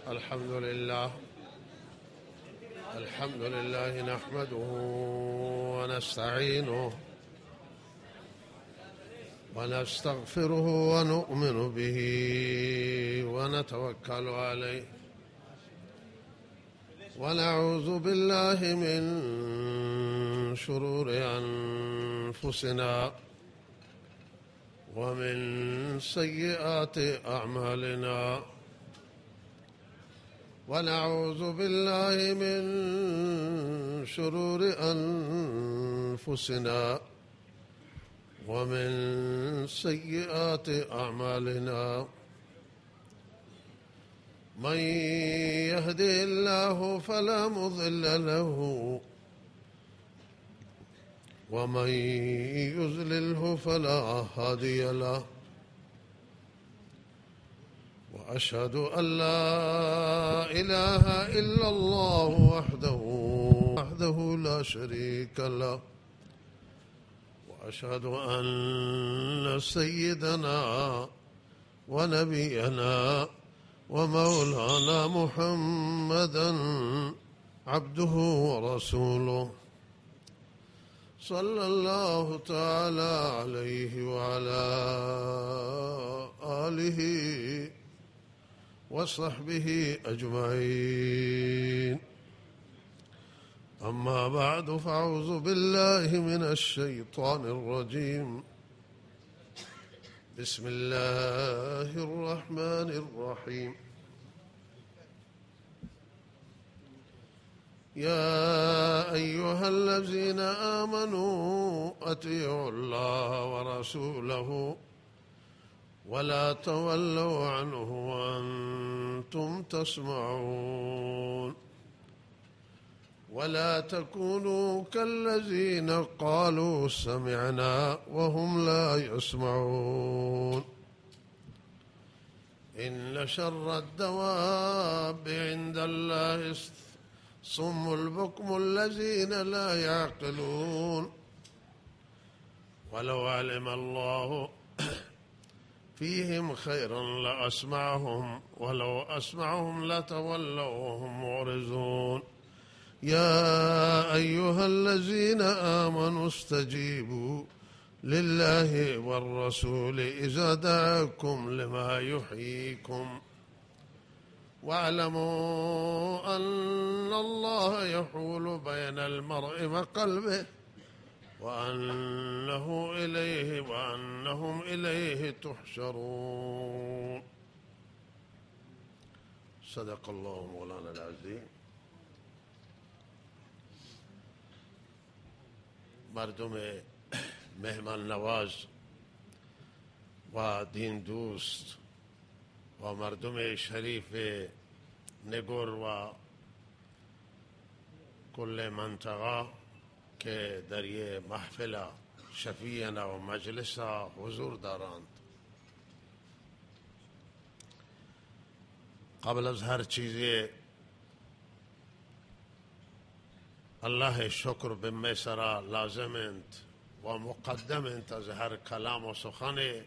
الحمد لله. الحمد لله نحمده ونستعينه ونستغفره ونؤمن به ونتوكل عليه، ونعوذ بالله من شرور أنفسنا ومن سيئات أعمالنا، ونعوذ بالله من شرور أنفسنا ومن سيئات أعمالنا. من يهده الله فلا مضل له، ومن يضلله فلا هادي له. وأشهد أن لا إله إلا الله وحده، وحده لا شريك له. وأشهد أن سيدنا ونبينا ومولانا محمدا عبده ورسوله، صلى الله تعالى عليه وعلى آله وصحبه أجمعين. أما بعد، فأعوذ بالله من الشيطان الرجيم. بسم الله الرحمن الرحيم. يا أيها الذين آمنوا أطيعوا الله ورسوله ولا تولوا عنه وأنتم تسمعون. ولا تكونوا كالذين قالوا سمعنا وهم لا يسمعون. إن شر الدواب عند الله الصم البكم الذين لا يعقلون. ولو علم الله فيهم خيرا لأسمعهم ولو أسمعهم لتولوا وهم معرضون. يا أيها الذين آمنوا استجيبوا لله والرسول إذا دعاكم لما يحييكم واعلموا أن الله يحول بين المرء وقلبه وأنه إليه، وأنهم إليه تحشرون. صدق الله مولانا العظيم. مردم مهمان نواز و دین دوست و مردم شریف نگور و کل منطقه که در یه محفل شفیعانه و مجلس حضور دارند، قبل از هر چیزی الله شکر به مئے سرا لازم انت و مقدم انت از هر کلام و سخنی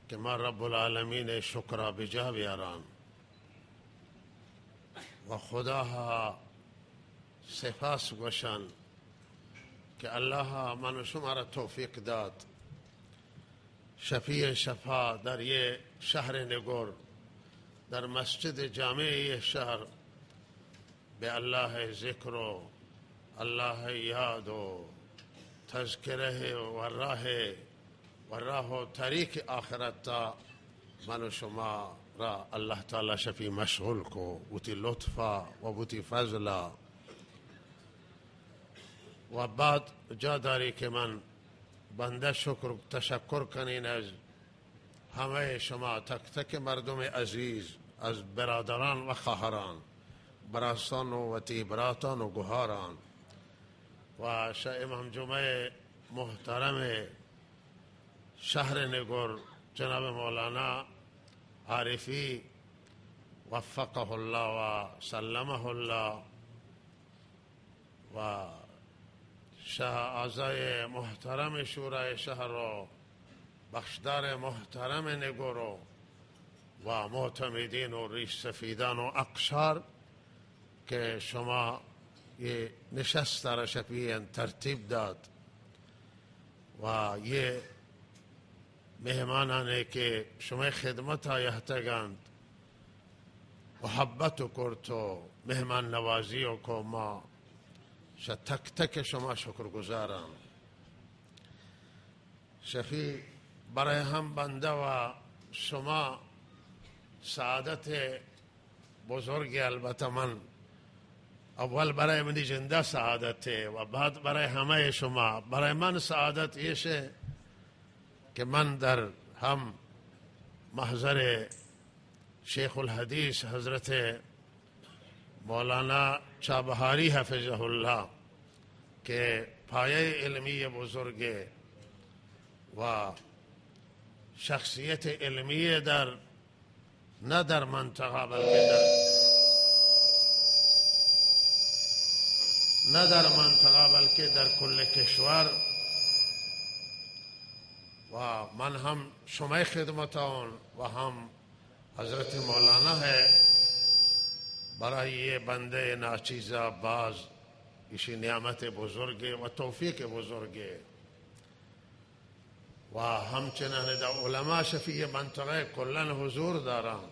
که ما رب العالمین شکرا بجا بیاران و خدا سپاس گوشان که الله من و شما را توفیق داد شفیع شفا در یه شهر نگور، در مسجد جامع یه شهر، به الله ذکر و الله یاد و تذکره و راه و راه و طریق آخرت تا من و شما را الله تعالی شفی مشغول کو، بوتی لطفا و بوتی فضلا. و بعد جا داری که من بنده شکر، تشکر کنین از همه شما، تک تک مردم عزیز، از برادران و خواهران، براستان و وتی براتان و گهاران و شه امام جمعه محترم شهر نگور جناب مولانا عارفی وفقه الله و سلمه الله و شه اعضای محترم شورای شهر و بخشدار محترم نگور و و معتمدین و ریش سفیدان و اقشار کہ شما یہ نشست را شپی ترتیب دات و یہ مہمانانے کہ شمئے خدمتا یہتگ انت، محبت کرت و مہمان نوازی و کو، ما شہ تک تک شما شکر گزاران۔ شفی برای ہم بندہ و شما سعادت بزرگ، البتہ من اول برای منی جندہ سعادت و بعد برای ہمہ شما۔ برای من سعادت ایش کہ من در ہم محضر شیخ الحدیث حضرت مولانا چابہاری حفظہ اللہ کہ پایہ علمی بزرگ و شخصیت علمی در، نہ در منطقہ بلکہ در، نہ در منطقہ بلکہ در کل کشور، و من ہم شمئے خدمتان و ہم حضرت مولانا ہے، برای یہ بندہ ناچیزا باز ایشی نعمت بزرگے و توفیق بزرگے۔ و ہمچنان ادا علماء شفی منطقہ کلن حضور داران۔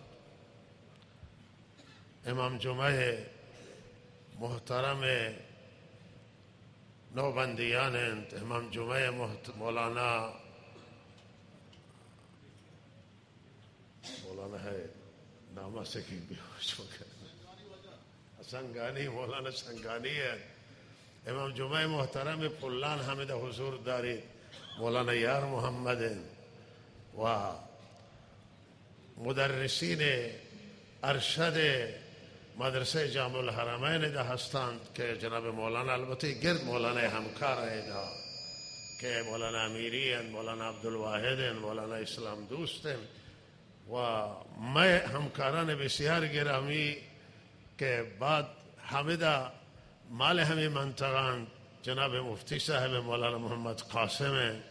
امام جمعہ محترم نوبندیان انت، امام جمعہ محت-، مولانا، مولانا ہے، نام سکی بیہوش ہو گئے۔ سنگانی، مولانا سنگانی انت۔ امام جمعہ محترم پلان ہمدا حضور داریت، مولانا یار محمد انت و مدرسین ارشد مدرسہ جامع الحرمین ادا ہستانت کہ جناب مولانا، البتہ گرد مولانا ہمکار ادا کہ مولانا امیری انت، مولانا عبدالواحد انت، مولانا اسلام دوست انت۔ و مئے ہمکاران بسیار گرامی کہ بعد ہمدا مال ہمے منطقہ انت، جناب مفتی صاحب مولانا محمد قاسم انت،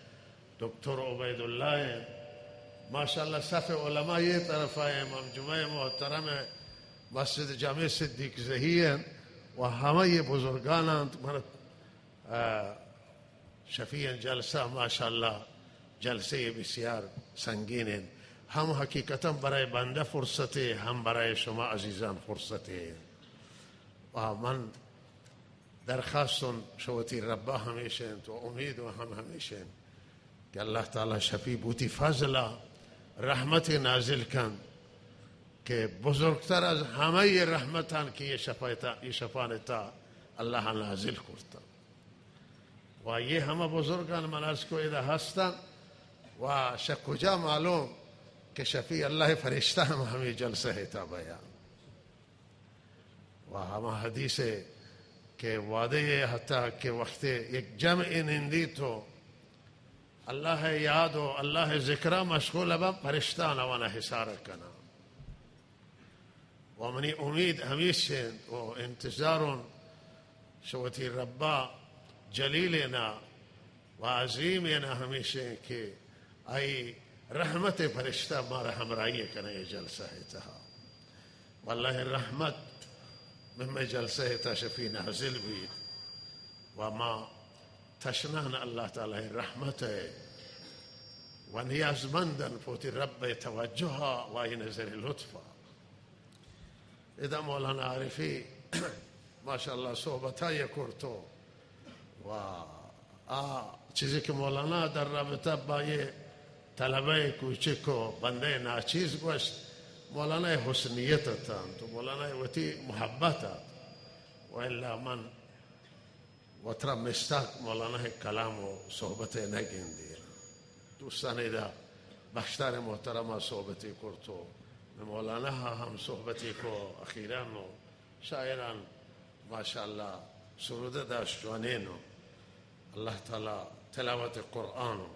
دکتر عبید اللہ انت، ماشاءاللہ صف علماء یہ طرف ہے، امام جمعہ محترم مسجد جامع صدیق زہی انت و ہمہ یہ بزرگان انت۔ من، آ، شفیع جلسہ ماشاءاللہ جلسہ بسیار سنگین انت۔ ہم حقیقتاً برای بندہ فرصتے، ہم برای شما عزیزان فرصتے۔ و من درخواستم شہ وتی ربا ہمیش انت و امید ہم ہمیش انت کہ اللہ تعالی شفی بوتی فضلا رحمت نازل کن کہ بزرگتر از ہمہ یہ رحمتان کہ یہ شفایتا، یہ شفان تا اللہ نازل کرتا۔ و یہ ہمہ بزرگان من از کو ادا ہستن و شہ کجا معلوم کہ شفی اللہ فرشتہ ہم ہمیں جلسہ تا بیان۔ و ہما حدیث کہ وعدہ یہ حتی کہ وقت یک جمع نندی تو اللہ یاد و اللہ ذکرہ مشغول بن، فرشتہ نوانا حصار کنا۔ و منی امید ہمیش انت و انتظارون شہ وتی ربا جلیلینا و عظیمینا ہمیش انت کہ آئی رحمت فرشتہ مارا ہمراہی کنہ اے جلسہ تہا۔ واللہ رحمت ممے جلسہ تہا شفی نازل بیت و ما تشنان اللہ تعالی رحمت و نیازمندن پہ وتی رب توجہ و آئی نظر لطفا۔ ادا مولانا عارفی ماشاءاللہ صحبتا یہ کرتو و آ چیزی کہ مولانا در رابطہ با یہ طلبہ کوچک و بندہ ناچیز گوشت، مولانا حسنیت اتان تو مولانا وتی محبت ات و الا من وترا مستاک مولانا کلام و صحبت نہ گندی۔ دوستان ادا بخشدار محترمہ صحبتی کرتو، مولانا ہم صحبتی کو اخیران و شاعران ماشاءاللہ سرودہ داشت جوانین و اللہ تعالی تلاوت قرآن و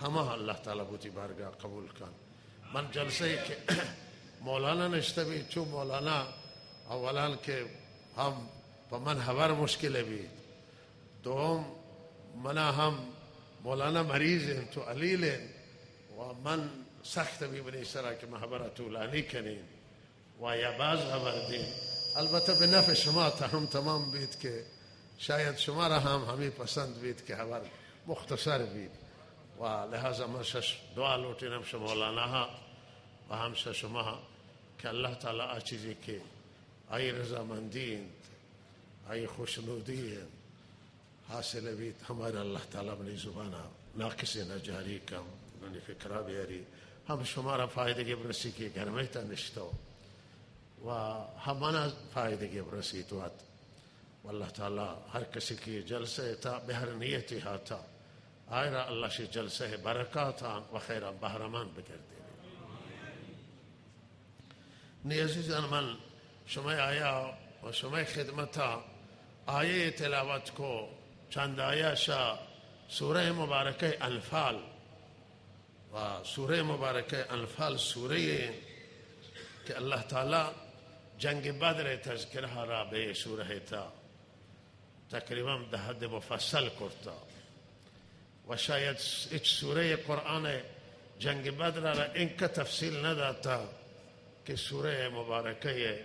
ہما اللہ تعالی بوتی بارگاہ قبول کن۔ من جلسہ کہ مولانا نشتہ بی، چو مولانا اولان کہ ہم پہ من ہبر مشکل بی، دوم منا ہم مولانا مریض انت و علیل انت و من سخت بی منی سرا کہ من ہبرا طولانی کنین و یا باز ہبر دین، البتہ بہ نفع شما تا ہم تمام بیت کہ شاید شما را ہم ہمیں پسند بیت کہ ہبر مختصر بیت، و لہذا من شش دعا لوٹینم شما مولانا ہا و ہم شش شما ہا کہ اللہ تعالی آ چیزی کہ آئی رضامندی انت، آئی خوشنودی انت، حاصل بیت، ہمارا اللہ تعالی منی زبانا ناقص نہ جاری کم، منی فکرا بیاری، ہم شمارا فائدگی برسی کہ گرمے تا نشتو و ہمانا فائدگی برسی تو ات۔ و اللہ تعالی ہر کسی کہ جلسہ تا بہر نیتی ہاتا، آئرا اللہ شی جلسہ برکاتان و خیران بہرمان بگردینی۔ نی عزیزان، من شمئے آیا و شمئے خدمتا آیے تلاوت کو، چند آیا شا سورہ مبارکہ انفال، و سورہ مبارکہ انفال سورہ کہ اللہ تعالی جنگ بدر تذکرہ را بہ سورہ تا تقریباً دہ حد مفصل کرتا و شاید ہچ سورہ قرآن جنگ بدر را انکہ تفصیل نہ داتا کہ سورہ مبارکہ،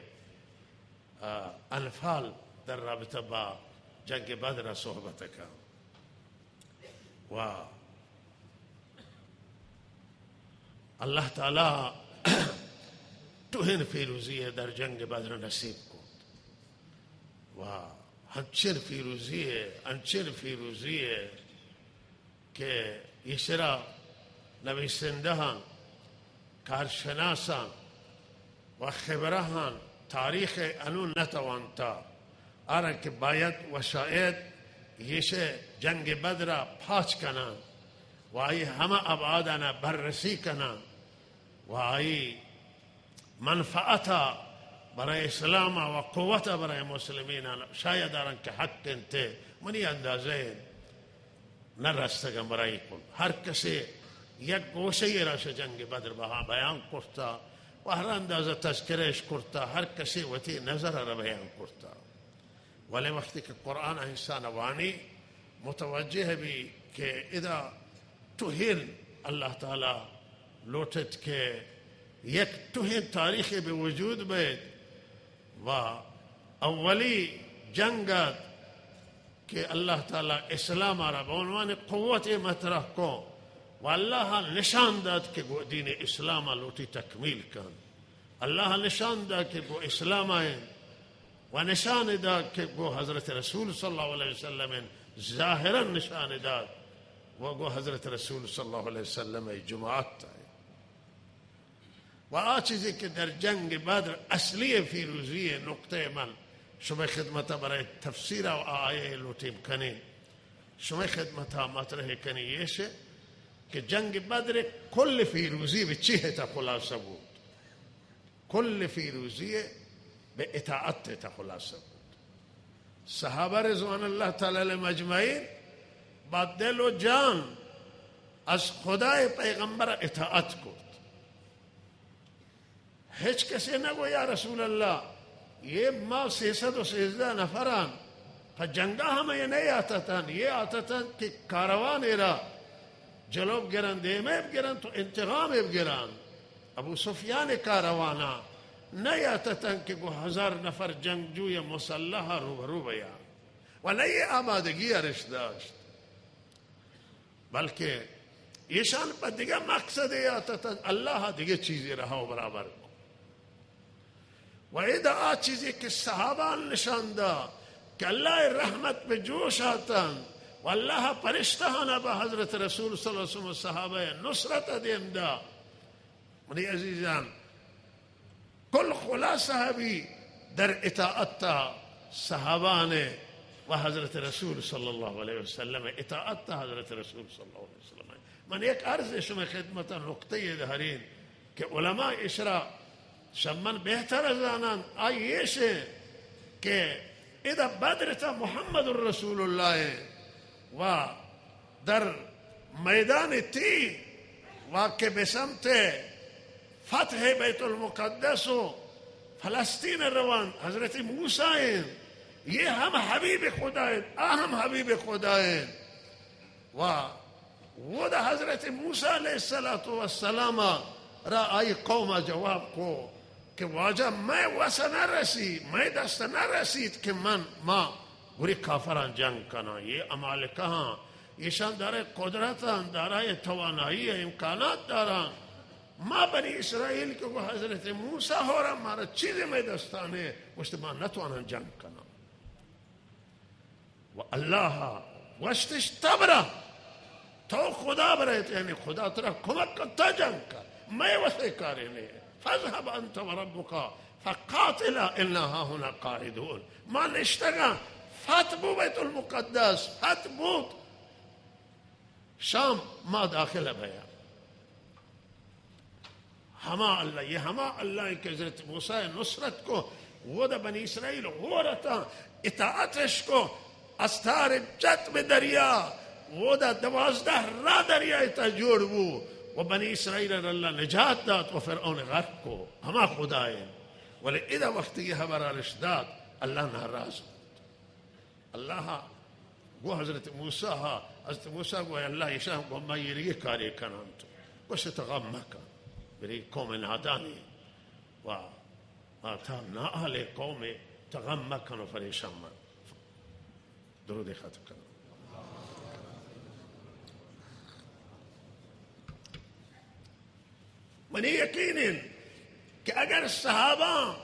آ، انفال در رابطہ با جنگ بدر صحبت کا۔ و اللہ تعالی ٹوہین فیروزی در جنگ بدر نصیب کو۔ و انچین فیروزی، انچین فیروزی کہ ایشرا نویسندہان، کارشناسان و خبرہان تاریخ انو نتوانتا، آرا کہ باید و شاید ایشے جنگ بدرا پاچ کنان و آئی ہما ابعادانا بررسی کنان و آئی منفعتا برای اسلام و قوتا برای مسلمینان شاید آران کہ حق انت، منی اندازہ نہ رستگاں برای کل۔ ہر کسے یک گوشے را شہ جنگ بدر بہا بیان کرتا و ہر اندازہ تذکرہ اش کرتا، ہر کسے وتی نظر را بیان کرتا۔ ولے وقتی کہ قرآن انسان وانی، متوجہ بی کہ ادا ٹوہین اللہ تعالی لوٹت کہ یک ٹوہین تاریخے بہ وجود بیت و اولی جنگ ات کہ اللہ تعالی اسلام را بہ عنوان قوت مطرح کو و اللہ نشان دات کہ گو دین اسلام لوٹی تکمیل کن۔ اللہ نشان دات کہ گو اسلام آئین و نشان دات کہ گو حضرت رسول صلی اللہ علیہ وسلم ظاہراً نشان دات و گو حضرت رسول صلی اللہ علیہ وسلم جماعت آئین۔ و آ چیزی کہ در جنگ بدر اصلی فیروزی نقطہ من شمئے خدمت برای تفسیر و آیہ لوٹیم کنین، شمئے خدمت مطرح کنی ایش کہ جنگ بدر کل فیروزی بہ چی تا خلاصہ بود؟ کل فیروزی بہ اطاعت تا خلاصہ بود۔ صحابہ رضوان اللہ تعالی علیہم اجمعین با دل و جان از خدای پیغمبر اطاعت کرد۔ ہچ کسے نہ گو یا رسول اللہ، یہ ما سیصد و سیزدہ نفران، پہ جنگا ہم یہ نہیں آتتن، یہ آتتن کہ کاروان را جلو بگرن، دیمے بگرن تو انتقام بگرن۔ ابو سفیان کاروانا نہ آتتن کہ گو ہزار نفر جنگجوی مسلح روبرو بیا و نہ یہ آمادگی رش داشت۔ بلکہ ایشان پہ دگہ مقصدے آتتن، اللہ دگہ چیزے رہا و برابر کو۔ و ادا آ چیزے کہ صحابان نشان دا کہ اللہ رحمت بہ جوش آتن و اللہ پرشتہانا بہ حضرت رسول صلی اللہ علیہ وسلم و صحابہ نصرت دیم دا۔ منی عزیزان، کل خلاصہ بی در اطاعت صحابان و حضرت رسول صلی اللہ علیہ وسلم، اطاعت حضرت رسول صلی اللہ علیہ وسلم۔ من یک عرض شمئے خدمت نقطہ دہرین کہ علماء اشرا شمن بہتر زانن، آئی ایش کہ ادا بدر تا محمد رسول اللہ و در میدان تیر و کہ بہ سمت فتح بیت المقدس و فلسطین روان حضرت موسیٰ ہیں، یہ ہم حبیب خدا ہیں، آ ہم حبیب خدا ہیں۔ و اودا حضرت موسی علیہ الصلوۃ والسلام را آئی قوم جواب کو کہ واجہ، مئے وس نہ رسی، مئے دست نہ رسیت کہ من، ما گری کافران جنگ کناں۔ یہ عمالقہ ہاں، ایشان دارای قدرتاں، دارای توانائی امکانات داراں۔ ما بنی اسرائیل کہ گو حضرت موسی ہورا مارا چیزے مئے دستانے، گوشت ما نتواناں جنگ کناں۔ و اللہ گوشتش، تبرا، تو خدا برئے، یعنی خدا ترا کمک کن، تا جنگ کن، مئے وسے کارے نے۔ فاذهب انت وربك فقاتلا انا هاهنا قاعدون۔ ما نشتگاں، فتح بو بیت المقدس، فتح بوت شام، ما داخل بیا۔ ہما اللہ، یہ ہما اللہ کہ حضرت موسی نصرت کو، وہ دا بنی اسرائیل غورتا اطاعتش کو، استار جت بہ دریا، وہ دا دوازدہ را دریا تا جوڑ بو، و بنی اسرائیل را اللہ نجات دات و فرعون غرق کو، ہما خدائے۔ ولی ادا وقت یہ خبر آرش دات، اللہ ناراض بوت۔ اللہ گو حضرت موسی ہا، حضرت موسی گو، اے اللہ، ایشاں گو ما ایرگی کارے کنان تو۔ گوشت، تو غم مکن، بری قوم نادانی و آتا نااہل قوم، تو غم مکن و پریشان مکن۔ درود ختم کن۔ منی یقین انت کہ اگر صحابہ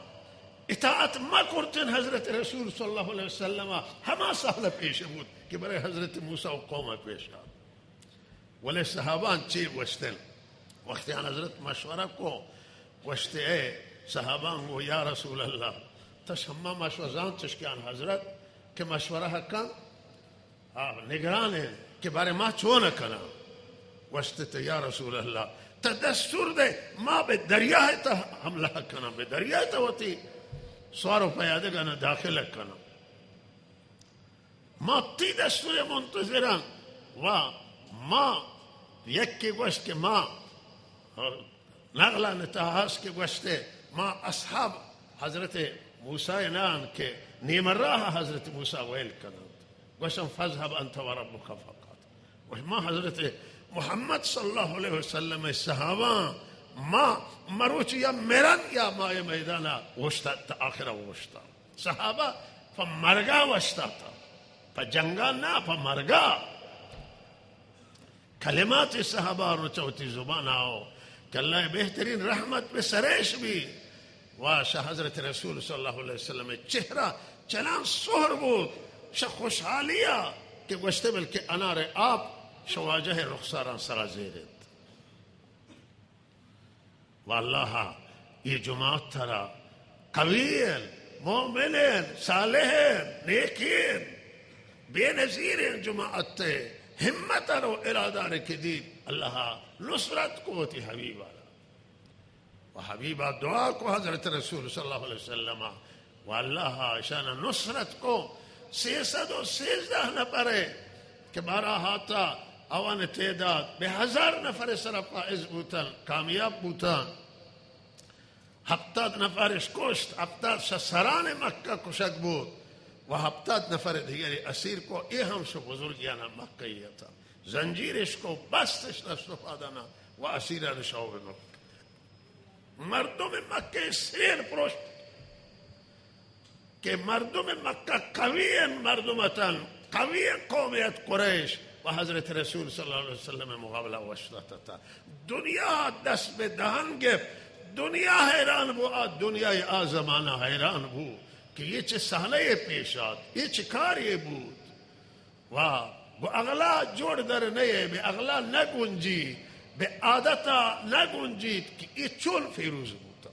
اطاعت مہ کرتن حضرت رسول صلی اللہ علیہ وسلم، ہما سہل پیش بوت کہ برای حضرت موسی و قوم پیش آت۔ ولے صحابہ چی گوشتن؟ وقتی آن حضرت مشورہ کو، گوشت، اے صحابہ گو، یا رسول اللہ، تش ہما مشورہ زانتش کہ آن حضرت کہ مشورہ کن، آ نگران انت کہ بارے ما چون کناں۔ گوشت، تو یا رسول اللہ، تو دستور دے، ما بہ دریا تا حملہ کناں، بہ دریا تا وتی سوار و پیادگاں داخل کناں۔ ما تی دستور منتظراں۔ و ما یکی گوشت کہ ما نقلان تہا ہست کہ گوشتے، ما اصحاب حضرت موسی نان کہ نیم راہ حضرت موسی ویل کنند۔ گوشن، فاذهب انت وربك فقاتلا۔ گوش، ما حضرت محمد صلی اللہ علیہ وسلم صحابہ، ما مروچی یا مرن یا ما اے میدانا اوشتا، تا آخرا اوشتا۔ صحابہ پہ مرگا وشتا تا، پہ جنگا نہ، پہ مرگا۔ کلمات صحابہ روچ وتی زبان آؤ کہ اللہ بہترین رحمت بہ سریش بی۔ و شہ حضرت رسول صلی اللہ علیہ وسلم چہرہ چنان سہر بود، شہ خوشحالیا کہ گوشتے بلکہ انار آپ شہ واجہ رخساران سرا زیر انت۔ و اللہ، یہ جماعت ترا قوی انت، مومن انت، صالح انت، نیکی انت، بے نظیر انت جماعت تے۔ ہمت رو ارادہ رکھ دیت، اللہ نصرت کو وتی حبیب را۔ و حبیبا دعا کو حضرت رسول صلی اللہ علیہ وسلم، و اللہ اشان نصرت کو۔ سیصد و سیزدہ نفرے کہ بارا ہاتا، اوان تعداد بہ ہزار نفر سرا فائز بوتن، کامیاب بوتن۔ ہپتاد نفرش کشت، ہپتاد شہ سران مکہ کشگ بوت و ہپتاد نفر دیگری اسیر کو۔ اے ہم شہ بزرگیان مکہ ای اتاں۔ زنجیرش کو، بستش، دست و پادانا و اسیران شو بہ مکہ۔ مردم مکہ سیر پروشت کہ مردم مکہ قوی انت، مردم اتن، قوی انت، قوم ات قریش و حضرت رسول صلی اللہ علیہ وسلم مقابلہ وشتات اتن۔ دنیا دست بہ دہن گپت، دنیا حیران بو، آ دنیا آ زمانہ حیران بو کہ یہ چہ صحنہ پیش آت، یہ چہ کارے بوت۔ و گو اغلا جوڑ در نئے، بہ اغلا نہ گنجی، بہ عادتا نہ گنجیت کہ اے چون فیروز بوتا۔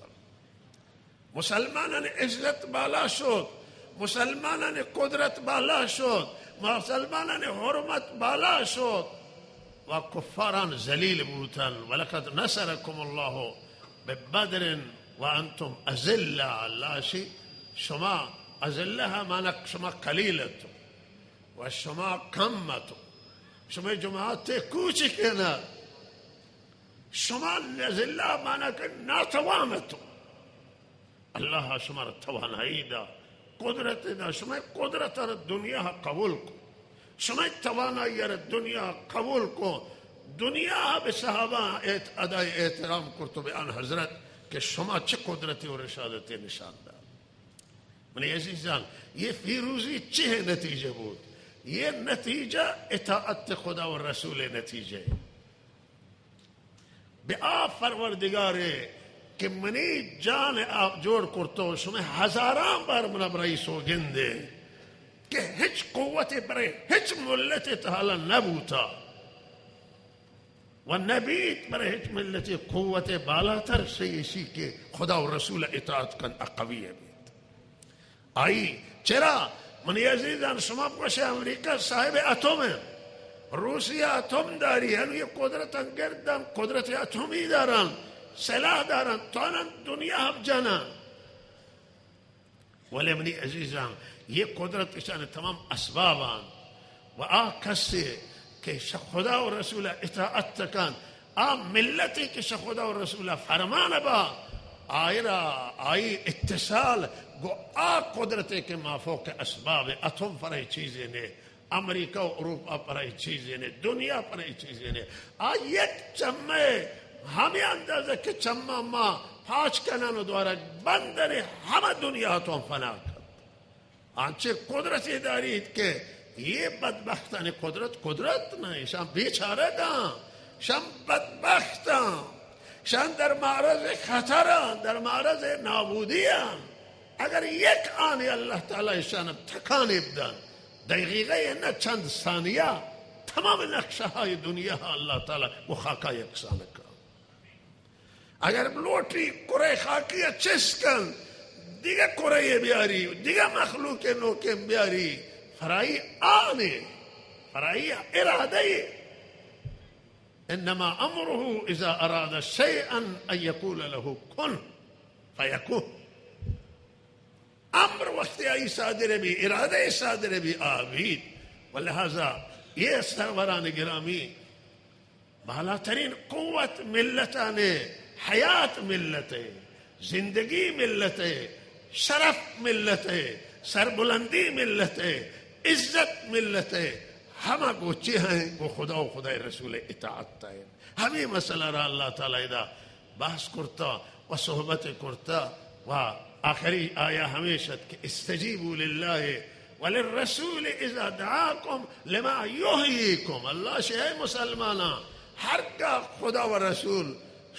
مسلمانان عزت بالا شد، مسلمانان قدرت بالا شد، مسلمانان حرمت بالا شد و کفاران ذلیل بوتن۔ ولقد نصرکم الله ببدر وانتم اذلة۔ اللہ شی شما اذلہ معنی شما قلیل اتو۔ و شما کم اتو، شما جماعت کوچک انت، شما نزلہ مانا کہ ناتوان اتو۔ اللہ شما را توانائی دا، قدرت دا، شما قدرت را دنیا قبول کو، شما توانائی را دنیا قبول کو۔ دنیا به صحابہ اعت-، ادای احترام کرت و به آن حضرت که شما چه قدرتی و رشادتی نشان داد. منی عزیزان، یه فیروزی چه نتیجه بود؟ یه نتیجه اطاعت خدا و رسول نتیجه. به آ پروردگارے که منی جان آ جوڑ کرتو، شما هزاران بار منا برای سوگندے که هچ قوت برای هچ ملت تحالا نبوتا و نبیت برای هچ ملت قوت بالاتر شی ایشی که خدا و رسول اطاعت کن اقوی بیت. آئی چرا؟ منی عزیزان، شما بگوشے امریکہ صاحب اتم ہے، روسیہ اتم داری، ہنو یہ قدرت گردن، قدرت اتمی دارن، سلاح دارن، توانن دنیا ہب جنن. ولی منی عزیزان، یہ قدرت اشان تمام اسبابان و آ کسے کہ ش-، خدا و رسول اطاعت کن، آ ملتے کہ ش-، خدا و رسول فرمان با، آئرا، آئی اتصال گو آ قدرتے کہ ما فوق اسباب اتم پر ای چیزے نے، امریکہ و اروپا پر ای چیزے نے، دنیا پر ای چیزے نے. آ یک چمے ہمیں اندازہ کہ چمہ ما پاچ کنن و دوارگ بندن، ہمہ دنیا تو ہم فنا کن. آنچہ قدرتے داریت کہ یہ بدبختانی قدرت، قدرت نہ، ایشان بیچارگاں، شان بدبختاں، شان در معرض خطراں، در معرض نابودیاں. اگر یک آنے اللہ تعالی ایشان تکانے بدن، دقیقہ نہ، چند ثانیہ، تمام نقشہ های دنیا اللہ تعالی و خاکا یکسان کن. اگر بلوٹی کرہ خاکی ء چست کن، دگہ کرہ ء بیاری، دگہ مخلوق ء نوکیں بیاری، فرائی آنے، فرائی ارادہ ء. انما امره اذا اراد شيئا ان يقول له كن فيكون. امر وقتی آئی صادر بی، ارادہ صادر بی، آ بیت. و لہذا یہ سروران گرامی، بالاترین قوت ملتانے، حیات ملتے، زندگی ملتے، شرف ملتے، سربلندی ملتے، عزت ملتے، ہما گو چی ہیں؟ گو خدا و خدای رسول اطاعت ہیں. ہمیں مسئلہ را اللہ تعالی ادا بحث کرتا و صحبت کرتا و آخری آیا ہمیش ات کہ استجیبوا للہ وللرسول اذا دعاکم لما یحییکم. اللہ شے اے مسلماناں، ہرگاہ خدا و رسول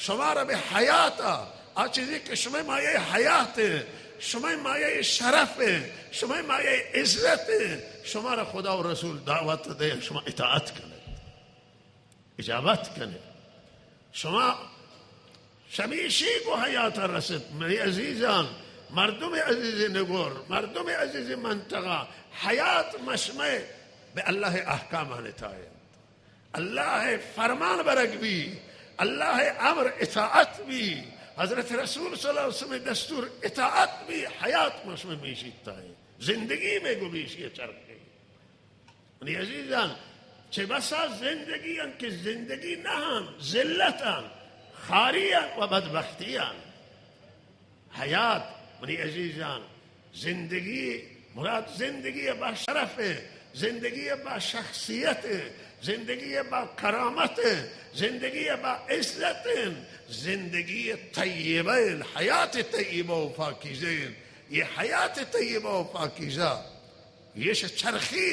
شمارا بہ حیات آ، آ چیزی کہ شمئے مایہ حیات ہیں، شمئے مایہ شرف ہیں، شمئے مایہ عزت ہیں، شمارا خدا و رسول دعوت دے، شما اطاعت کنت، اجابت کنت. شما شمیشی گو حیات رست. منی عزیزان، مردم عزیز نگور، مردم عزیز منطقہ، حیات مشمئے بہ اللہ احکامان تائیں. اللہ فرمان برگ بی، اللہ امر اطاعت بی، حضرت رسول صلی اللہ علیہ وسلم دستور اطاعت بی، حیات مشمئے میشیت تائیں. زندگی میں گو میشی چرخی. منی عزیزان، چہ بسا زندگی ان کہ زندگی نہ ان، ذلت ان، خاری ان و بدبختی ان. حیات، منی عزیزان، زندگی مراد زندگی با شرف ہے، زندگی با شخصیت ہے، زندگی با کرامت ہے، زندگی با عزت ہے، زندگی طیبہ ہے، حیات طیبہ و پاکیزہ ہے. یہ حیات طیبہ و پاکیزہ ایش چرخی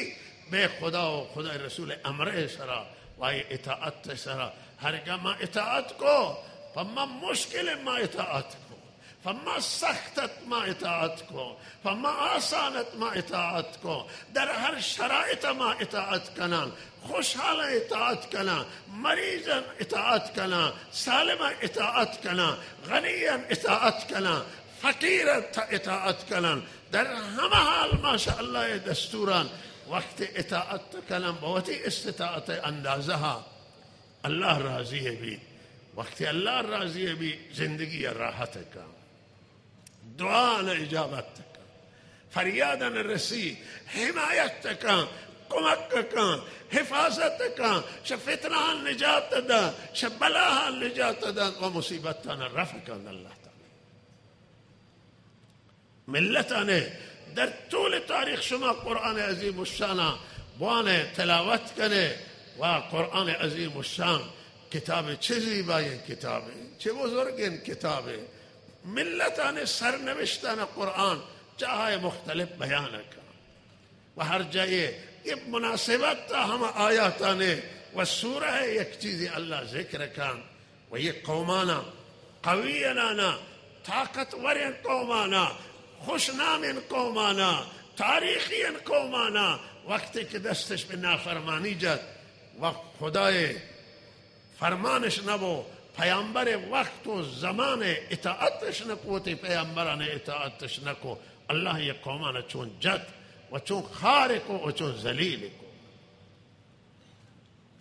بہ خدا و خدای رسول امر سرا و آئی اطاعت سرا. ہرگاہ ما اطاعت کو، پہ ما مشکل ما اطاعت کو، پہ ما سخت ات ما اطاعت کو، پہ ما آسان ات ما اطاعت کو، در ہر شرائط ما اطاعت کنان، خوشحال اطاعت کنان، مریض اطاعت کنان، سالم اطاعت کنان، غنی اطاعت کنان، فقیر ات اطاعت کنان. در ہمہ حال ماشاءاللہ اے دستوران وقت اطاعت کنن بہ وتی استطاعت اندازہ اللہ راضی بی. وقت اللہ راضی بی، زندگی راحت کن، دعا اجابت کن، فریاد رسی، حمایت کن، کمک کن، حفاظت کن، شہ فتنہ نجات دن، شہ بلاہ نجات دن و مصیبتان رفع کن اللہ تعالی. ملتانے در طول تاریخ شما قرآن عظیم الشانا بوانے، تلاوت کنے، و قرآن عظیم الشان کتاب چه زیبائیں کتابے، چه بزرگیں کتابے۔ ملتان سرنوشتان قرآن جاہائے مختلف بیان کن۔ و ہر جاہے یہ مناسبت تا ہم آیاتانے و سورہ یک چیزی اللہ ذکر کن۔ و یہ قومانا، قوی انانا، طاقتورین قومانا، خوشنامین قومانا، تاریخین قومانا، وقتی کہ دستش پہ نافرمانی جت و خدائے فرمانش نبو، پیامبر وقت و زمان اطاعتش نکو، وتی پیامبران اطاعتش نکو، اللہ یہ قومانا چون جت و چون خار کو و چون ذلیل کو۔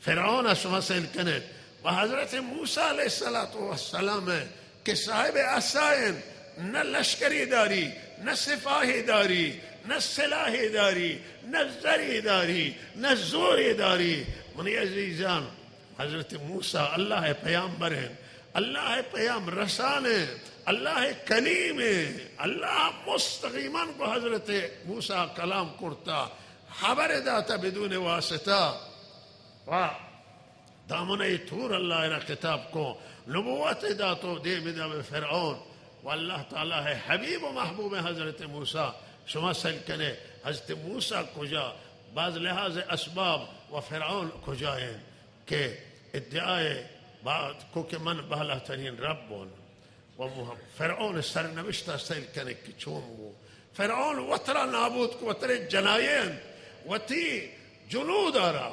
فرعون ء شما سیل کنیت و حضرت موسی علیہ الصلوۃ والسلام ء کہ صاحب عصا انت، نہ لشکری داری، نہ سپاہی داری، نہ سلاحی داری، نہ زری داری، نہ زوری داری۔ منی عزیزان، حضرت موسی اللہ ء پیامبر انت، اللہ ء پیام رسان انت، اللہ ء کلیم انت، اللہ مستقیما گو حضرت موسی کلام کرتا، خبر داتا بدون واسطہ۔ و دامنہ طور اللہ را خطاب کو، نبوت داتو دیم دا بہ فرعون۔ و اللہ تعالی ہے حبیب و محبوب حضرت موسی۔ شما سیل کنے حضرت موسی کجا، بعض لحاظ اسباب و فرعون کجا ہیں کہ ادعای بعد کو کہ من بالاترین رب ہوں۔ و مح-، فرعون سرنوشت ء سیل کنگ کہ چون بو۔ فرعون وترا نابود کو، وترے جنایے انت، وتی جنود ء را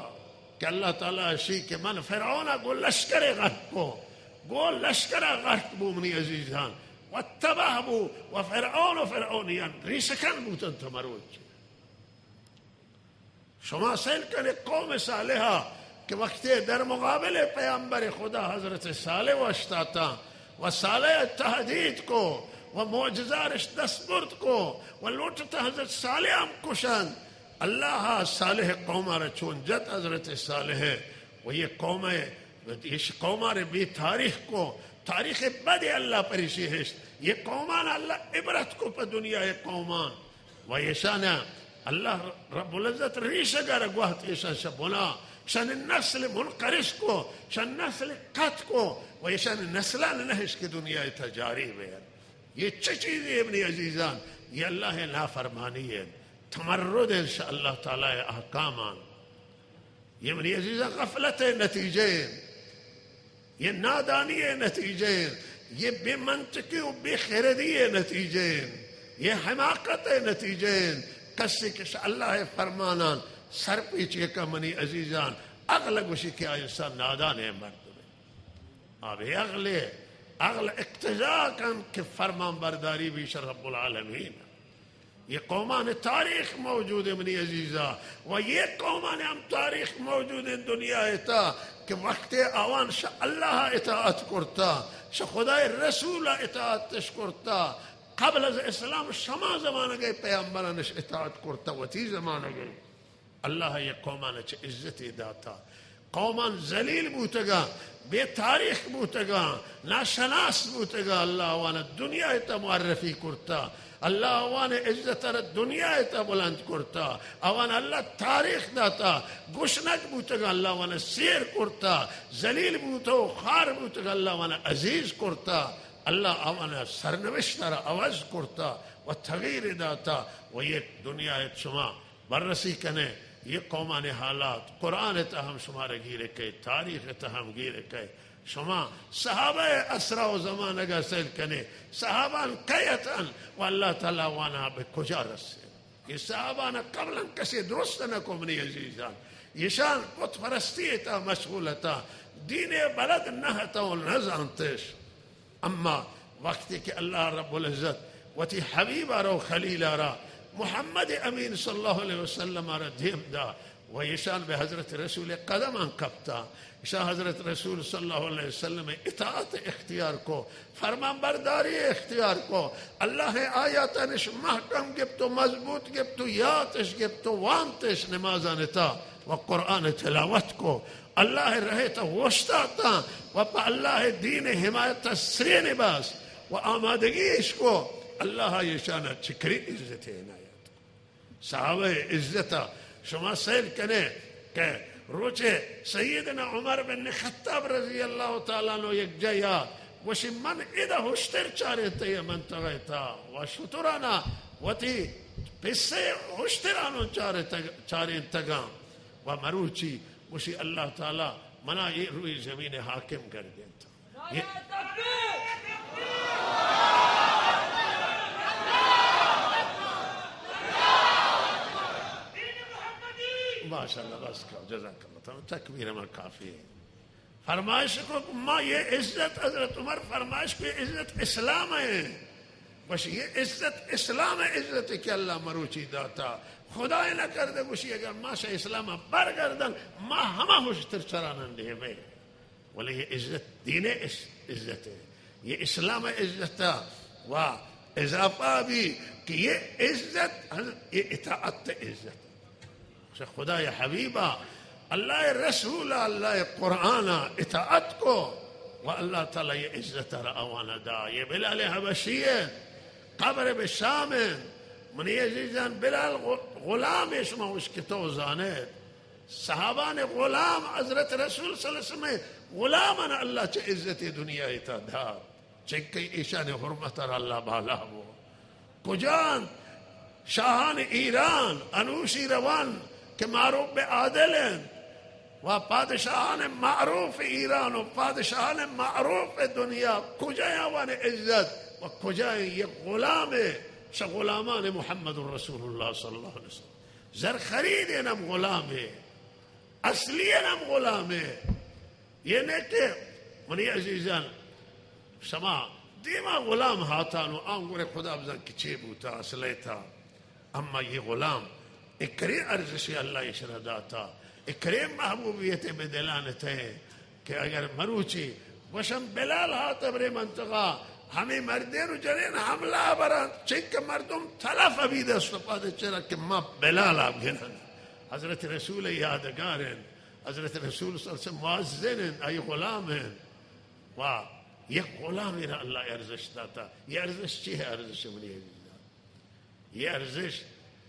کہ اللہ تعالی اشی کہ من فرعون ء گو لشکر غرق کو، گو لشکر غرق بو منی عزیزان، و تباہ بو، و فرعون و فرعونیان ریشکن بوتن تا مروچی۔ شما سیل کنے قوم صالحہ کہ وقتی در مقابل پیامبر خدا حضرت صالح وشتاتا و صالح تہدید کو و معجزارش دست برد کو و لوٹتا حضرت صالح ہم کشند۔ اللہ صالح قوم را چون جت حضرت صالح و یہ قوم، ایش قوم را بے تاریخ کو، تاریخ بد اللہ پریشی ہشت۔ یہ قومان اللہ عبرت کو پہ دنیا قومان۔ و ایشان اللہ رب العزت ریشگ ء را گوہت، ایشان شہ بنا، شان نسل منقرض کو، شان نسل قطع کو، و ایشان نسلان نہش کہ دنیا ء تھا جاری بہ۔ یہ چہ چیزے منی عزیزان؟ یہ اللہ ء نافرمانی ہے، تمرد ہے شہ اللہ تعالی ء احکامان۔ یہ منی عزیزاں غفلت ء نتیجہ انت، یہ نادانی ء نتیجہ انت، یہ بے منطقی و بے خردی ء نتیجہ انت، یہ حماقت ء نتیجہ انت۔ کسی کہ شہ اللہ ء فرمانان سرپیچی کا منی عزیزان، عقل گوشی کہ آ انسان نادان ء مردم انت۔ آ بے عقل ء، عقل اقتضا کن کہ فرمان برداری بی شہ رب العالمین۔ یہ قومان تاریخ موجود ہے منی عزیزا، و یہ قومان ہم تاریخ موجود ہے دنیا تا کہ وقت آوان شہ اللہ اطاعت کرتا، شہ خدای رسول اطاعتش کرتا، قبل از اسلام شما زمانگے پیامبرانش اطاعت کرتا، وتی زمانگے۔ اللہ ء یہ قومان چہ عزتے داتا۔ قومان ذلیل بوتگا، بے تاریخ بوتگا، ناشناس بوتگا۔ اللہ آوانا دنیا ء تا معرفی کرتا۔ اللہ آوان عزت را دنیا ء تا بلند کرتا۔ آوان اللہ تاریخ داتا۔ گشنگ بوتگا، اللہ آوانا سیر کرتا۔ ذلیل بوتو خار بوتگا، اللہ آوانا عزیز کرتا۔ اللہ آوانا سرنوشت را عوض کرتا و تغییر داتا و یہ دنیا ء شما بررسی کنے، یہ قومانی حالات قرآن تہا ہم شمارا گیر کئے، تاریخ تہا ہم گیر کئے۔ شما صحابہ اسرا و زمانگا سیل کنے، صحابان کئے اتن و اللہ تعالی وانا بہ کجا رسے؟ یہ صحابان قبلا کسی درست نہ کو منی عزیزان۔ یشان بت پرستی تا مشغول تا، دین بلد نہ تا و نہ زانتش۔ اما وقتی کہ اللہ رب العزت وتی حبیب ء را و خلیل ء را محمد امین صلی اللہ علیہ وسلم ء را دیم دا و ایشان بہ حضرت رسول قدمان کپتا، ایشان حضرت رسول صلی اللہ علیہ وسلم اطاعت اختیار کو، فرمان برداری اختیار کو، اللہ آیاتانش محکم گپت و مضبوط گپت و یاتش گپت و وانتش نمازان تا و قرآن تلاوت کو۔ اللہ ء رہ ء تہ اوشتاتاں و پہ اللہ ء دین ء حمایت ء سرین باز و آمادگی اش کو۔ اللہ ء ایشان ء چکری عزت ء عنایت۔ صحابہ ء عزت ء شما سیل کنے کہ روچے سیدنا عمر بن خطاب رضی اللہ تعالی عنہ یک جایا گوشی، من ادا ہشتر چارینتگ اے منطقہ تا و شترانا وتی پسے ہشترانوں چارینتگ، چارینتگاں و مروچی گوشی، اللہ تعالی منا اے روی زمین حاکم گردینت۔ یہ ماشاءاللہ، بس کر، جزاک اللہ تعالی، تکبیر ما کافی ہے۔ فرمائش کو، ما یہ عزت، حضرت عمر فرمائش کو، یہ عزت اسلام ہے۔ بس یہ عزت اسلام ہے، عزت کہ اللہ مروچی داتا۔ خدای نہ کردے گوشی، اگر ما شہ اسلام برگردن، ما ہما ہشتر چرانن دیمے۔ ولے یہ عزت دین اس-، عزت ہے، یہ اسلام عزت ہے۔ و اضافہ بھی کہ یہ عزت، یہ اطاعت عزت۔ شہ خدای حبیبا، اللہ رسول، اللہ قرآن اطاعت کو و اللہ تعالی یہ عزت را آوانا دا۔ یہ بلال حبشی ہے، قبر بشام ہے۔ منی عزیزان، بلال غ-، غلام ہے، شما اشکتو زانت۔ صحابان غلام، حضرت رسول صلی اللہ علیہ وسلم غلامانا اللہ چہ عزت دنیا تا دات، چنکہ ایشان حرمت را اللہ بالا بو۔ کجان شاہان ایران انوشی روان کہ معروف بہ عادل انت و پادشاہان معروف ایران و پادشاہان معروف دنیا کجا آوان عزت و کجا یہ غلام شہ غلامان محمد رسول اللہ صلی اللہ علیہ وسلم۔ زر خرید انم غلامے، اصلی انم غلامے۔ یہ نہ کہ منی عزیزان، شما دیما غلام ہاتانو، آن گورے خدا بزان کہ چے بوتا، اصلے تا۔ اما یہ غلام، اے کرے ارزش اللہ ایشرا داتا، اے کرے محبوبیت بہ دلان تہ۔ کہ اگر مروچی گوشن بلال ہات ابرے منطقہ، ہمے مردین و جنین حملہ برن، چنکہ مردم تلف ابی دست و پاد چرا کہ ما بلال آپ گنن۔ حضرت رسول یادگار ہیں، حضرت رسول صلی اللہ علیہ وسلم مؤذن ہیں، آئی غلام ہیں۔ و یک غلام را اللہ ارزش داتا۔ یہ ارزش چی ہے؟ ارزش منی عزیزان، یہ ارزش،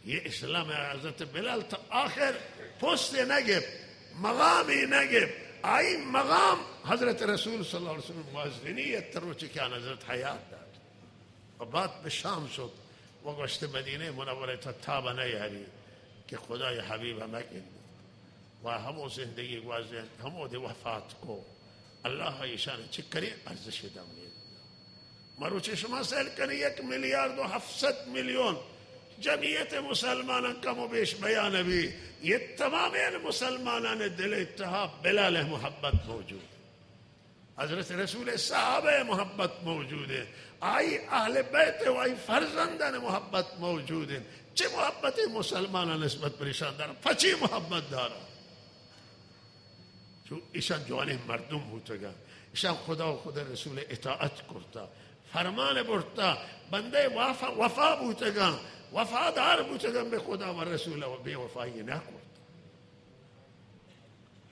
یہ اسلام ہے۔ حضرت بلال تا آخر پوست نہ گپت، مقامی نہ گپت۔ آئی مقام حضرت رسول صلی اللہ علیہ وسلم مؤذنیت تروچی کہ آن حضرت حیات دات۔ و بعد بہ شام شد و گوشت مدینہ منورہ تا تاب نہ یاری کہ خدای حبیب ہمہ گندت۔ و ہمو زندگی گوازینت، ہمو دے وفات کو۔ اللہ ایشان چکریں ارزش دم مروچی شما سیل کنی، یک میلیارد و ہفت سد میلیون جمعیت مسلمانان کم و بیش بیان بی، یہ تمامین مسلمانان دل اتحا بلال محبت موجود، حضرت رسول صحابہ محبت موجود ہے، آئی اہل بیت و آئی فرزندان محبت موجود ہے۔ چہ محبت مسلمانان نسبت پریشان دار، پچی محبت دارا۔ چو ایشان جوانیں مردم بوتگاں، ایشان خدا و خدا رسول اطاعت کرتا، فرمان برتا، بندہ وفا، وفا بوتگاں، وفادار بوتگاں بہ خدا و رسول و بے وفائی نہ کرتا۔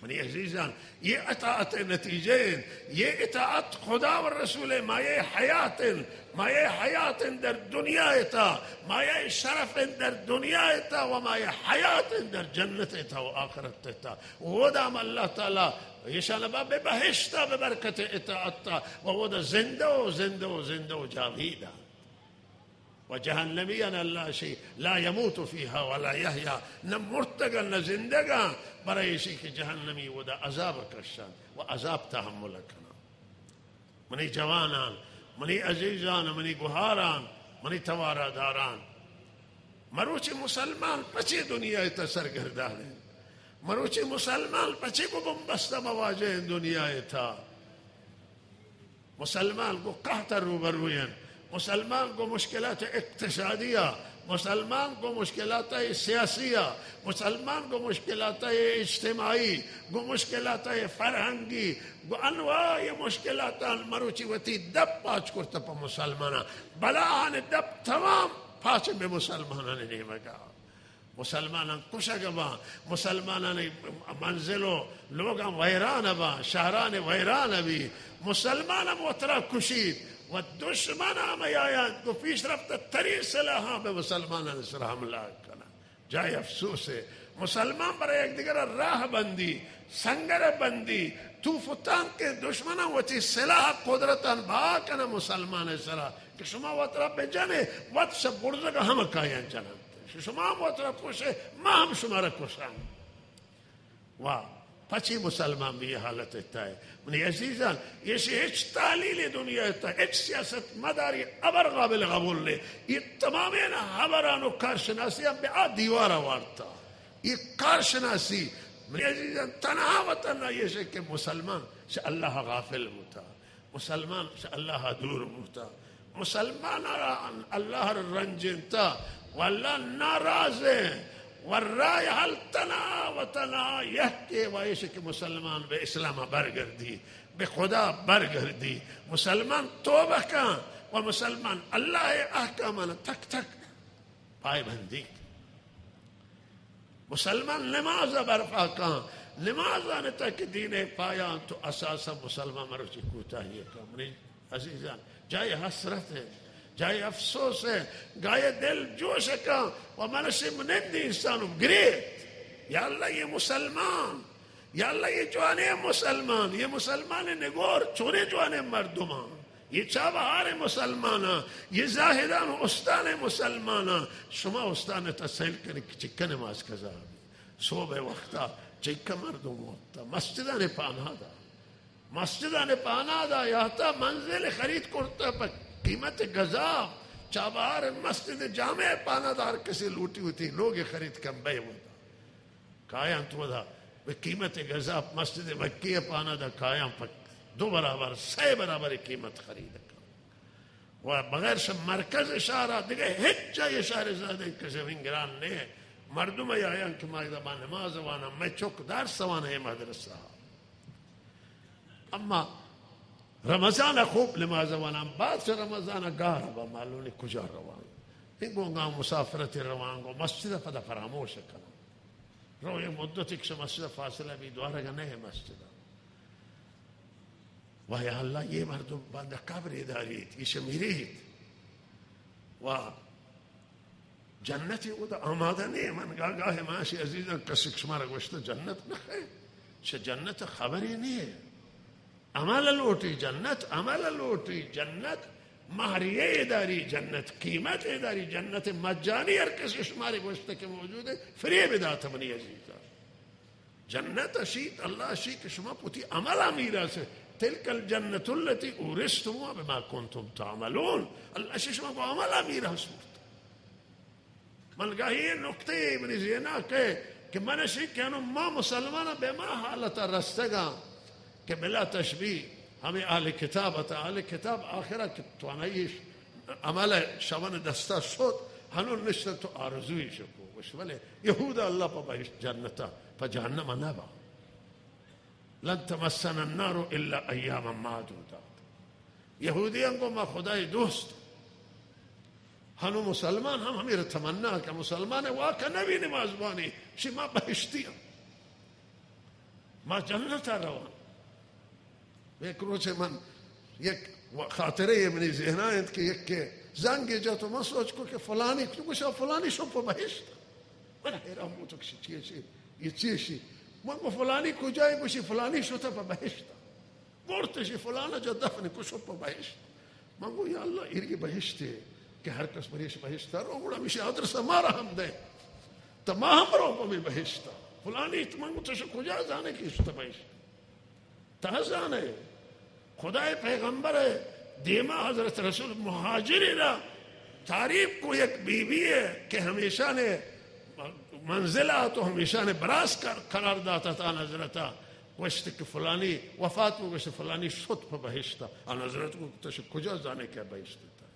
منی عزیزان، یہ اطاعت نتیجہ ہیں، یہ اطاعت خدا و رسول مایہ حیات ہیں، مایہ حیات ہیں در دنیا تا، مایہ شرف ہیں در دنیا تا و مایہ حیات ہیں در جنت تا و آخرت تا۔ اودا ہم اللہ تعالی ایشان با بہ بہشتا بہ برکت اطاعتا و اودا زندہ و زندہ و زندہ و جاویدا۔ و جہنمیان اللہ شی لا یموت فیہا ولا یحیا، نہ مرتگاں نہ زندگاں، برای ایشی کہ جہنمی اودا عذاب کشان و عذاب تحمل کنان۔ منی جوانان، منی عزیزان، منی گہاران، منی توارا داران، مروچی مسلمان پچے دنیا تا سرگردان ہیں؟ مروچی مسلمان پچے گو بمبست مواجہ ہیں دنیا تا؟ مسلمان گو قحط روبرو ہیں، مسلمان گو مشکلات اقتصادی، مسلمان گو مشکلات سیاسی، مسلمان گو مشکلات اجتماعی، گو مشکلات فرہنگی، گو انواع مشکلاتان مروچی وتی دپ پاچ کرتا پہ مسلمانان۔ بلاہان دپ تمام پاچ بہ مسلمانان نیمگا۔ مسلمانان کشگ باں، مسلمانان منزل و لوگان ویران باں، شہران ویران بی، مسلمان ہم وترا کشیت و دشمن ہم آیان گو پیشرفت ترین سلاحاں بہ مسلمانان سر حملہ کنن۔ جای افسوس ہے، مسلمان برای یکدیگر راہ بندی، سنگر بندی، توپ و تانک دشمنان وتی سلاح قدرتان بہا کنن مسلمان سرا کہ شما وترا بجنے، وت شہ برزگ ہم کایان جنن۔ شما ہم وترا کشے، ما ہم شما را کشان۔ و پچی مسلمان بی حالت تای۔ منی عزیزان، ایشی ہچ تحلیل دنیا تا، ہچ سیاست مداری ہبر قابل قبول نے۔ یہ تمامین ہبران و کارشناسی ہم بہ آ دیوارا وارتا۔ یہ کارشناسی، منی عزیزان، تنہا و تنہا یہ شے کہ مسلمان شہ اللہ غافل بوتا۔ مسلمان شہ اللہ دور بوتا۔ مسلمان را اللہ رنجینتا و اللہ ناراض ہے۔ و رای حل تنہا و تنہا یکے و ایش کہ مسلمان بہ اسلام برگردی، بہ خدا برگردی، مسلمان توبہ کن و مسلمان اللہ احکامان تک تک پائے بندی۔ مسلمان نماز برپا کن، نماز آنتا کہ دین پایان تو اساسا مسلمان مروچی کوتاہی کن۔ منی عزیزان، جای حسرت ہے، جای افسوس ہے، گائے دل جوش کن و منشی منندی انسانو گریت۔ یا اللہ، یہ مسلمان، یا اللہ، یہ جوانے مسلمان، یہ مسلمان نگور، چونے جوانے مردمان۔ یہ چابہار مسلماناں، یہ زاہدان و استان مسلماناں، شما استان تا سیل کنی کہ چکہ نماز قضا بی۔ صبح وقتا چکہ مردم وقتا مسجدان پانا دا، مسجدان پانا دا، یا تا منزل خرید کرتا پہ قیمت گزاف، چابہار مسجد جامع پانا دا، ہر کسی لوٹی ہوتی لوگ خرید کن بے ودا۔ کایاں تو دا بہ قیمت گزاف مسجد مکی پانا دا کایاں پہ دو برابر، سہ برابر قیمت خرید کن۔ و بغیر شہ مرکز شہر دگہ ہچ جای شہر زادیں کہ زمین گران نے۔ مردم آیاں کہ ما ادا با نماز وانا، میں چوک دار سوانا ہے مدرسہ۔ اما رمضان خوب نماز وانا، بعد شہ رمضان گار با معلوم نے کجا روان۔ این گونگا مسافرت روان گو مسجد پدا فراموش کنا۔ رو یک مدت ایک شہ مسجد فاصلہ بی دوارگا نہ مسجد۔ و یا اللہ، یہ مردم بند قبر داریت، یہ شمیریت۔ و جنت او دا آمادہ نہیں۔ من گاہ گاہ ماشی عزیزان کسی شمارا گوشتا جنت نہ ہے، شہ جنت خبری نہیں ہے۔ عمل لوٹی جنت، عمل لوٹی جنت، مہریہ داری جنت، قیمت داری جنت، مجانی ہر کسی شماری گوشت کہ موجود ہے، فریب دات منی عزیزا۔ جنت اشیت، اللہ اشی کہ شما پتی عمل میراث ہے۔ تلک الجنت التی اورثتموها بما کنتم تعملون۔ اللہ اشی شما کو عمل میراث برد۔ من گاہی یہ نکتہ منی ذہنا کہ، کہ من اشی کہ انو ما مسلمان بہ ما حالت رستگاں کہ بلا تشبیہ ہمیں اہل کتاب تا، اہل کتاب آخرا کہ توانائیش عمل شون دستا شد، ہنو نشتن تو آرزوی شکو۔ وش بلے یہود اللہ پہ بہشت جنتا، پہ جہنم نبا۔ لن تمسنا النار الا ایاما معدودات۔ یہودیان گو ما خدای دوست۔ ہنو مسلمان ہم ہمیں تمنا کہ مسلمان واقع نبی نماز بانی، شی ما بہشتی ہم، ما جنت روان۔ یک روچے من یک و-، خاطرے منی ذہنا انت کہ یک کہ زنگ جت و من سوچ کو کہ فلانی، تو گوشا فلانی شو پہ بہشت۔ من حیران بوتو کہ چی چی، یہ چی شی؟ من گو فلانی کجائے؟ گوشی فلانی شو تا پہ بہشت۔ برتشی فلانا جا دفن کو شو پہ بہشت۔ من گو یا اللہ، ایری بہشتے کہ ہر کس بریش بہشت رو، گڑا میشی آدرس مارا ہم دے۔ تا ما ہم رو پہ بہشت۔ فلانی تو من گو تشو کجا زانے کہ شو تا بہشت؟ تا زانے، خدائے پیغمبر دیما حضرت رسول مہاجری را تعریف کو یک بی بی ہے کہ ہمیشہ نے منزلہ تو ہمیشہ نے براس قرار داتا تا۔ حضرت گوشت کہ فلانی وفات کو، گوشت فلانی شت پہ بہشتا۔ آن حضرت کو تش کجا زانے کہ بہشت تا؟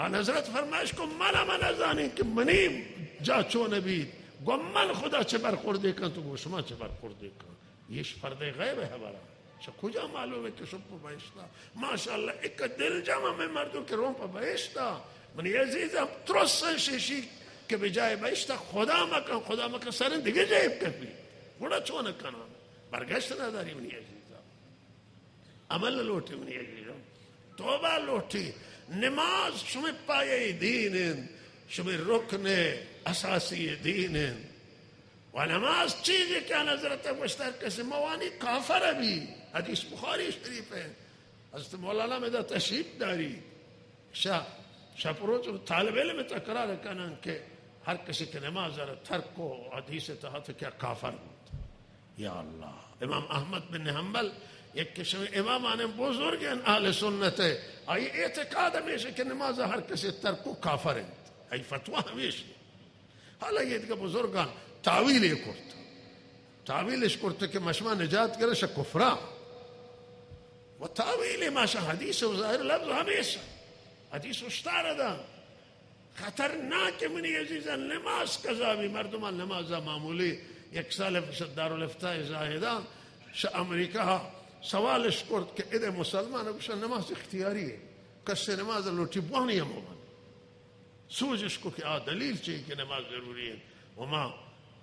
آن حضرت فرمائش کو، من من زانیں کہ منی جا چون بیت، گو من خدا چہ برخوردے کن تو گو شما چہ برخوردے کن۔ ایش پردے غیب ہے حبرا۔ چہ کجا معلوم ہے کہ شپ بہشتا؟ ماشاءاللہ، ایک دل جمع میں مردوں کہ رون پہ بہشتا۔ منی عزیزاں، ترسن ششی کہ بجائے بہشتا خدا مکن، خدا مکن سرن دیگه جائے کپی۔ گڑا چون کنان؟ برگشت نداری منی عزیزاں۔ عمل لوٹی منی عزیزاں، توبہ لوٹی۔ نماز شمے پایہ دین انت، شمے رکن اساسی دین انت۔ و نماز چیزے کہ آن حضرت گوشت، ہر کسی موانی کافر بی۔ حدیث بخاری شریف ہے۔ حضرت مولانا مدا تشریف داری۔ شا، شپ روچ طالب علم تکرار کنن کہ ہر کسی کہ نماز را ترک کو، حدیث تہا تو کیا کافر بوت۔ یا اللہ، امام احمد بن حنبل یک شمے امامان بزرگ ہیں اہل سنت ہے، آئی اعتقاد ہمیش کہ نماز ہر کسی ترک کو کافر ہیں، آئی فتویٰ ہمیش۔ حالا یہ دیگہ بزرگان تاویل کرت، تاویلش کرت کہ مشما نجات گرش کفرا، و تاویل ماشا حدیث و ظاہر لفظ ہمیش۔ حدیث اشتار دا خطرناک، منی عزیزاں، نماز قضا بی، مردمان نماز معمولی، یک سال پیش دارالافتاء زاہدان شہ امریکہ سوالش کرت کہ ادے مسلمان گوشن نماز اختیاری ہے، کسے نماز لوٹی بوانی ہم بوان۔ سوجش کو کہ آ دلیل چی کہ نماز ضروری ہے، و ما،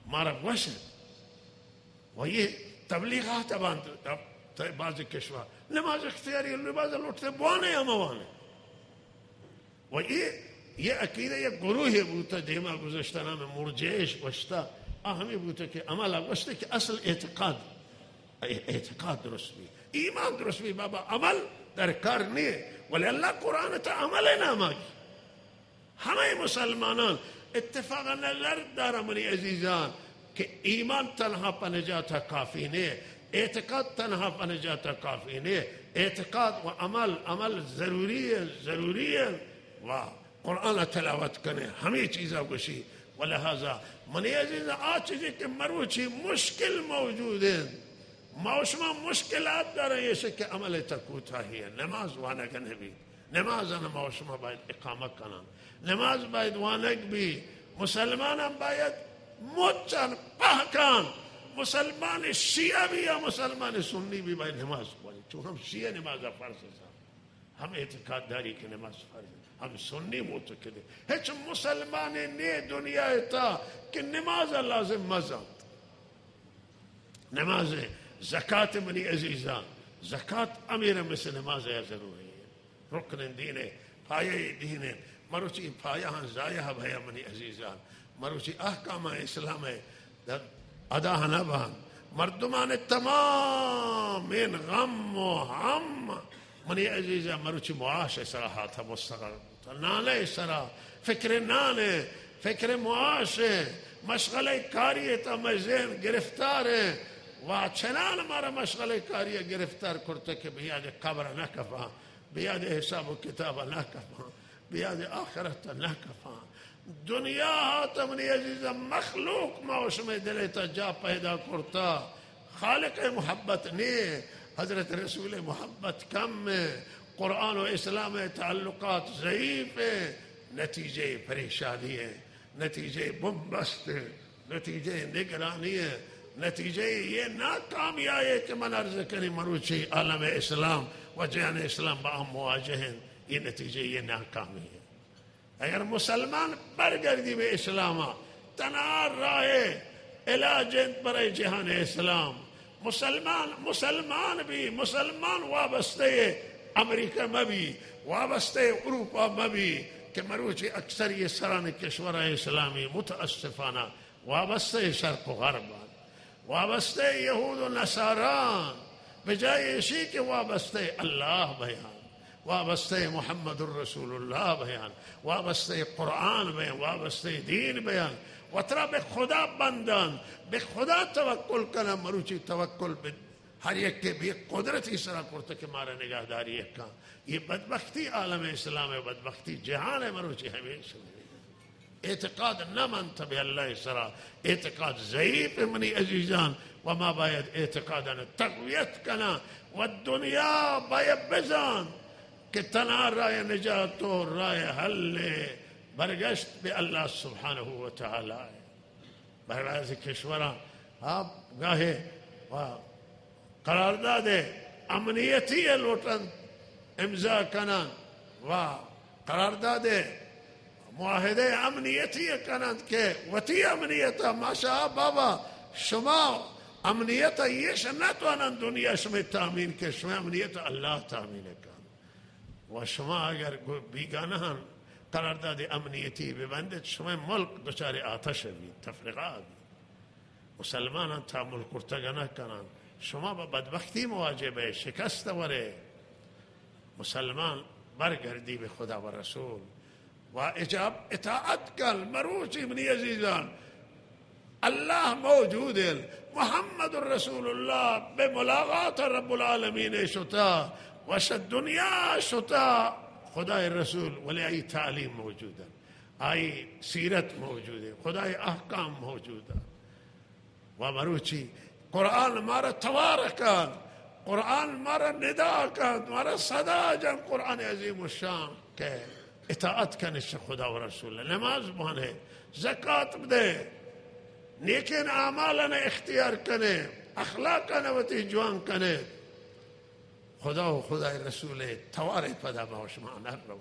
مارا گوش ہے۔ و یہ تبلیغات باند، بعض کشور نماز اختیاری، نماز لوٹتے بوانے ہم بوانے۔ و اے، یہ عقیدہ یک گروہے بوتا، دیما گذشتہ نام مرجئش گوشتا، آ ہمیں بوتا کہ عمل گوشتے کہ اصل اعتقاد، اعتقاد درست بی، ایمان درست بی، بابا عمل درکار نیے، ولی اللہ قرآن تا عمل نامائی۔ ہمے مسلمانان اتفاق نظر دارا منی عزیزان، کہ ایمان تنہا پہ نجات کافی نے، اعتقاد تنہا پہ نجات کافی نے، اعتقاد و عمل، عمل ضروری ہے، ضروری ہے۔ و قرآن تلاوت کنے، ہمے چیزا گوشی۔ و لہذا منی عزیز، آ چیزے کہ مروچی مشکل موجود ہیں، ما و شما مشکلات داریں، یہ کہ عمل تکوتاہی ہے، نماز وانگ نبی۔ نماز ما و شما باید اقامہ کنن۔ نماز باید وانگ بی۔ مسلمان ہم باید مچان پہکان۔ مسلمان شیعہ بی یا مسلمان سنی بی باید نماز بوانی۔ چون ہم شیعہ نماز فرض ہے۔ ہم اعتقاد داری کہ نماز فرض ہے۔ ہم سنی معتقد ہے۔ ہچ مسلمان نے دنیا تا کہ نماز لازم مزن۔ نماز، زکات منی عزیزان، زکات امیر مثل نماز ہے ضروری ہے۔ رکن دین ہے، پایہ دین ہے۔ مروچی پایہ ہاں ضائع بھیا منی عزیزان۔ مروچی احکام اسلام ہے، در ادا نہ بان۔ مردمان تمام این غم و ہم منی عزیزان مروچی معاش سرا ہاتھ مستقر۔ تو نان ء سرا، فکر نان ء، فکر معاش ء، مشغلہ کاری ء تا مئے ذہن گرفتار ء۔ و چنان مارا مشغلہ کاری ء گرفتار کرتہ کہ بیاد قبر ء نہ کپاں، بیاد حساب و کتاب ء نہ کپاں، بیاد آخرت ء نہ کپاں۔ دنیا ء تا منی عزیز مخلوق ما و شمئے دل ء تا جا پیدا کرتہ۔ خالق ء محبت نے، حضرت رسول ء محبت کم ء، قرآن و اسلام ء تعلقات ضعیف ء، نتیجہ پریشانی ء، نتیجہ بنبست ء، نتیجہ نگرانی ء، نتیجہ یہ ناکامی آئے کہ من عرض کنی مروچی عالم اسلام و جہان اسلام با ہم مواجہ ہیں، یہ نتیجہ یہ ناکامی ہے۔ اگر مسلمان برگردی بہ اسلام ء، تنہا راہ علاج انت برای جہان اسلام۔ مسلمان، مسلمان بی، مسلمان وابستہ امریکہ مبی، وابستہ اروپا مبی کہ مروچی اکثر یہ سران کشور اسلامی متاسفانہ وابستہ شرق و غرب انت۔ وابستہ یہود و نصاران، بجائے ایشی کہ وابستہ اللہ بیان، وابستہ محمد الرسول اللہ بیان، وابستہ قرآن بیان، وابستہ دین بیان، وترا بہ خدا بندان، بہ خدا توکل کنان، مروچی توکل بہ ہر یک کے بہ قدرتی سرا کرتہ کہ مارا نگہداری کن۔ یہ بدبختی عالم اسلام ہے، بدبختی جہان ہے، مروچی ہمیش ہے۔ اعتقاد نہ منت بہ اللہ سرا، اعتقاد ضعیف منی عزیزان، و ما باید اعتقادان تقویت کناں و دنیا باید بزان کہ تنہا راہ نجات و راہ حل برگشت بہ اللہ سبحانہ و تعالی۔ بہر بعض کشوراں آپ گاہے و قرارداد امنیتی ء لوٹنت، امضا کننت و قرارداد معاہدہ امنیتی ء کننت کہ وتی امنیت ء ماشا بابا شما امنیت ء ایش نہ توانن دنیا شمئے تامین کہ شمئے امنیت ء اللہ تامین کن۔ و شما اگر گو-، بیگانہان قرارداد امنیتی ببندت، شمئے ملک دچار آتش بیت، تفرقہ بیت۔ مسلمانان تحمل کرتگ نہ کنن۔ شما بہ بدبختی مواجہ بئے، شکست ورے۔ مسلمان برگردی بہ خدا و رسول و اجاب اطاعت کن۔ مروچی منی عزیزان، اللہ موجود انت۔ محمد رسول اللہ بہ ملاقات رب العالمین شتا، وش دنیا شتا، خدای رسول، ولی آئی تعلیم موجود انت، آئی سیرت موجود انت، خدای احکام موجود انت۔ و مروچی قرآن مارا توار کن، قرآن مارا ندا کن، مارا صدا جن، قرآن عظیم الشان کہ اطاعت کنے چہ خدا و رسول، نماز بوانے، زکات بدے، نیکین اعمالان اختیار کنے، اخلاقان وتی جوان کنے۔ خدا و خدای رسول توارے پدا ما و شما نہ رو۔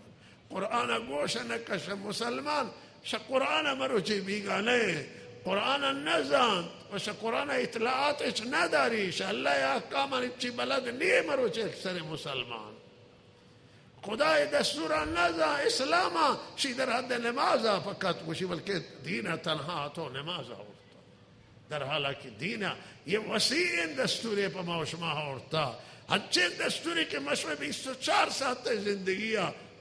قرآن گوش نہ کش، مسلمان شہ قرآن مروچی بیگانہ، قرآن نزانت و شہ قرآن اطلاعات اچ نداری، شہ اللہ احکامان چی بلد نیے مروچی اکثر مسلمان۔ خدای دستوران نزان، اسلام شی در حد نماز فقط گوشی، بلکہ دین تنہا تو نماز آورتا۔ در حالا کہ دین یہ وسیع دستورے پہ ما و شما آورتا، ہنچیں دستورے کہ مشمع بیست و چار ساعت زندگی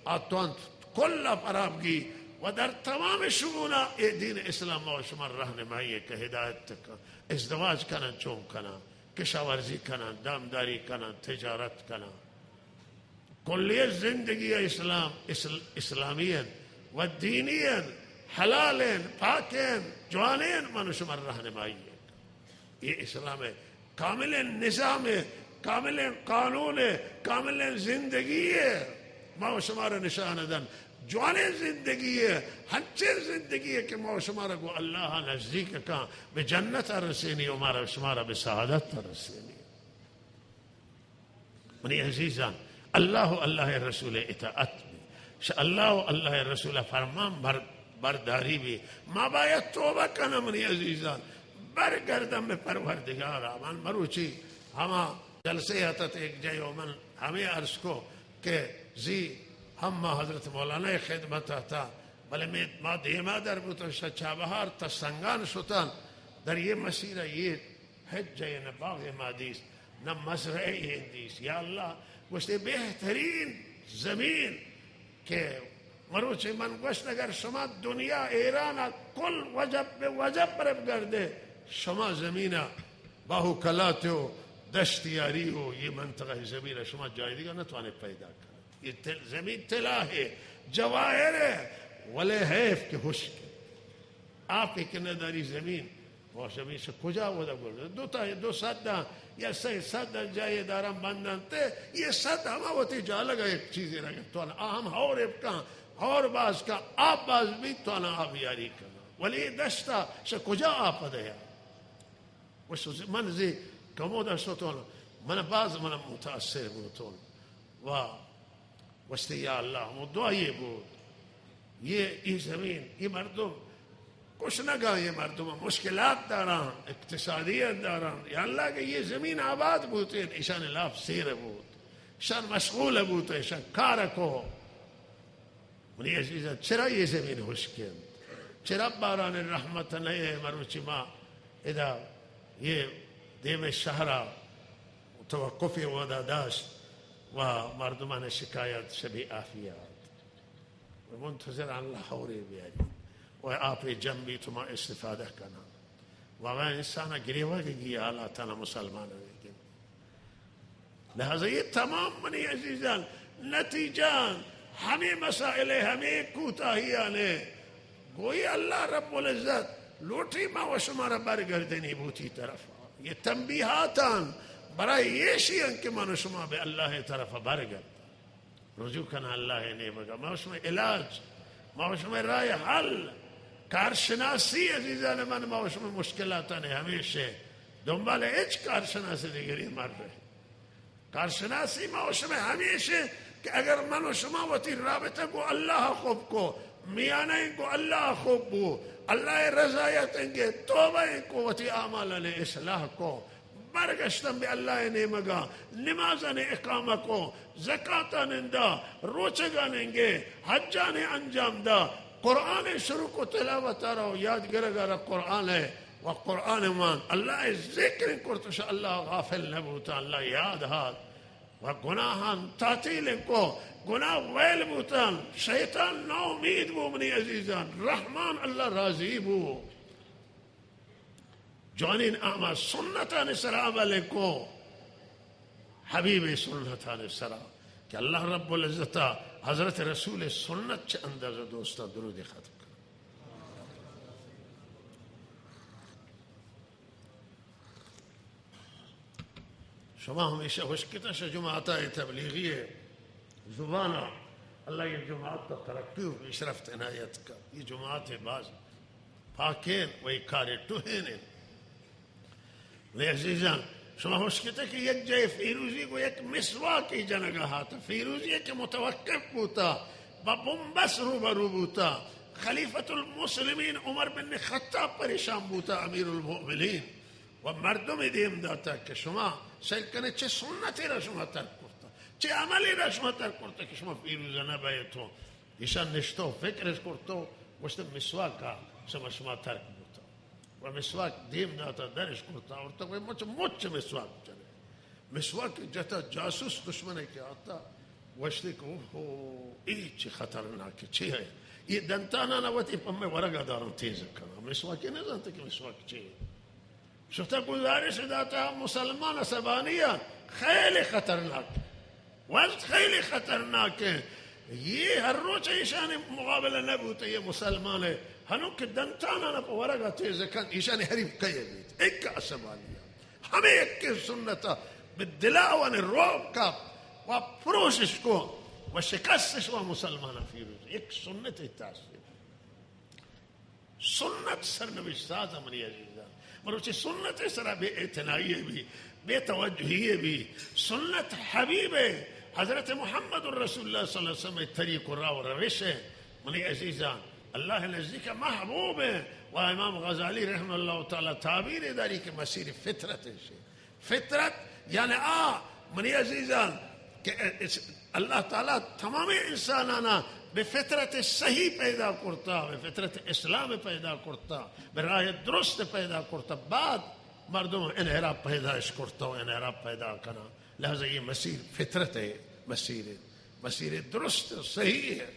آ توانت کل فراہم گی و در تمام شؤون اے دین اسلام ما و شما رہنمائی کہ ہدایت کن، ازدواج کنن چون کنن، کشاورزی کنن، دامداری کنن، تجارت کنن۔ کلی زندگی اسلام، اسل-، اسلامی انت و دینی انت، حلال انت، پاک انت، جوان انت، من و شما رہنمائی انت۔ یہ اسلام ہے، کامل نظام ہے، کامل قانون ہے، کامل زندگی ہے۔ ما و شما را نشان دن جوانیں زندگی ہے، ہنچیں زندگی ہے کہ ما و شما را گو اللہ نزدیک کن، بہ جنت رسینی و مارا شما را بہ سعادت رسینی۔ منی عزیزان، اللہ و اللہ رسول اطاعت بی۔ شہ اللہ و اللہ رسول فرمان بر-، برداری بی۔ ما باید توبہ کنم منی عزیزان۔ برگردم بہ پروردگارا۔ من مروچی ہما جلسے اتت ایک جای و من ہمیں عرض کو کہ زی ہم ما حضرت مولانا خدمت اتا، بلے میں ما دیما در بوتن شہ چابہار تا سنگان شتن در یہ مسیرہ یہ ہچ جاہے نہ باغ ما دیست، نہ مزرعہ یے دیست۔ یا اللہ، گوشتے بہترین زمین کہ مروچی من گوشت اگر شما دنیا ایران کل وجب بہ وجب پر بگردے، شما زمین باہو کلات و دشت یاری و یہ منطقہ زمین شما جای دیگہ نتوانے پیدا کرے۔ یہ تل-، زمین طلا ہے، جواہر ہے، ولے حیف کہ ہشک ہے۔ آپ کہ نداری زمین، ما شمی شہ کجا ودا گل؟ دو تا، دو سد یا سئے سد جای دارن بندن تے، یہ سد ہما وتی جالگا ایک چیزی رگن تو آ ہم ہور بکن، ہور باز کن، آپ باز بی تو آ آبیاری کن۔ ولی دشتا شہ کجا آپ دیا؟ و شو-، من زی کمودا شتون، من باز من متاثر بوتون۔ و وشتی یا اللہ، ہمو دعا یہ بود، یہ، یہ زمین، یہ مردم کشنگا، یہ مردم مشکلات داران، اقتصادی داران، یا اللہ کہ یہ زمین آباد بوتین، ایشان لاف سیر بود، ایشان مشغول بوت، ایشان کار کو۔ منی عزیزان، چرا یہ زمین ہشک انت؟ چرا باران رحمت نہ ہے؟ مروچی ما ادا یہ دیم شہرا توقف ودا داشت و مردمان شکایت شبی آفیات و منتظر اللہ ہورے بیاری و آپ جنبی تو ما استفادہ کناں و ما انسان گریوہ گی حالاتانا مسلمان گی۔ لہذا یہ تمام منی عزیزان نتیجہ ہمیں مسائل، ہمیں کوتاہیانے۔ گوئی اللہ رب العزت لوٹی ما و شما را برگردنی بوتی طرف۔ یہ تنبیہاتان برای یہ شیئن کہ من و شما بہ اللہ طرف برگرد۔ رجوع کنا اللہ نیمگا۔ ما و شما علاج، ما و شما راہ حل، کارشناسی عزیزان من، ما و شما مشکلاتان ہمیشہ دنبال ہچ کارشناس دیگری مر رہے۔ کارشناسی ما و شما ہمیشہ کہ اگر من و شما وتی رابطہ گو اللہ خوب کو، میانہ گو اللہ خوب بو، اللہ رضایت انگے، توبہ کو، وتی اعمالان اصلاح کو، برگشتن بہ اللہ نیمگا، نمازان اقامہ کو، زکاتان دا، روچگان انگے، حجان انجام دا، قرآن شروع کو، تلاوت را و یاد گرگ را قرآن ہے۔ و قرآن وان، اللہ ذکر کرت، شہ اللہ غافل نبوتاں، اللہ یاد ہات، و گناہان تعطیل کو، گناہ ویل بوتاں، شیطان ناامید بو منی عزیزان، رحمان اللہ راضی بو۔ جوانین آما سنتان سرا عمل کو، حبیب سنتان سرا، کہ اللہ رب العزت حضرت رسول سنت چہ اندازہ دوستان درود ختم کن۔ شما ہمیشہ ہشکتہ شہ جماعت ء تبلیغی ء زبان ء، اللہ یہ جماعت ء ترقی و پیشرفت عنایت کا۔ یہ جماعت باز پاکین و یہ کار ٹوہین۔ ولی عزیزان، شما ہشکتہ کہ یک جائے فیروزی کو یک مسواکی جنگا ہاتا، فیروزی کہ متوقف بوتا، با بمبس روبرو بوتا، خلیفۃ المسلمین عمر بن خطاب پریشان بوتا، امیر المؤمنین، و مردم دیم داتا کہ شما سیل کنے چہ سنتے را شما ترک کرتا، چہ عملے را شما ترک کرتا کہ شما پیروز نہ بیتو۔ ایشان نشتو فکرش کرتو، گوشت مسواک کا شما، شما ترک بوتا۔ و مسواک دیم داتا، درش کرتا، اور تو مچ، مچ مسواک جنے۔ مسواک جتا، جاسوس دشمنے کہ آتا، گوشتے کہ اوہو، ای چی خطرناک چی ہے؟ یہ دنتانا نہ وتی پمے ورگا دارن تیز کنا۔ مسواکی نہ زانتے کہ مسواک چی ہے؟ شتا گزارش داتا مسلمان سبانیا خیلی خطرناک، وضع خیلی خطرناک ہے۔ یہ ہر روچ ایشان مقابلہ نہ بوتا، یہ مسلمان ہے۔ ہنو کہ دنتانا نہ پہ ورگا تیز کن، ایشان حریف کئے بیت؟ ایک سبانیا۔ ہمیں یک سنتا بہ دلاوان روب کپ و پروشش کو و شکستش و مسلمان فیروز۔ یک سنت تاثیر۔ سنت سرنوشت ساز منی عزیزان۔ مروچی سنت سرا بے اعتنائی بی، بے توجہی بی۔ سنت حبیب حضرت محمد رسول اللہ صلی اللہ علیہ وسلم طریق و راہ و روش ہے۔ منی عزیزان، اللہ نزدیک محبوب ہے۔ و امام غزالی رحمہ اللہ تعالی تعبیر داری کہ مسیر فطرت ہے۔ فطرت یعنی آ منی عزیزان کہ اس، اللہ تعالی تمام انسانانا بہ فطرت صحیح پیدا کرتا، بہ فطرت اسلام پیدا کرتا، بہ راہ درست پیدا کرتا، بعد مردم انحراف پیداش کرتا و انحراف پیدا کنا۔ لہذا یہ مسیر فطرت ہے، مسیر، مسیر درست صحیح ہے۔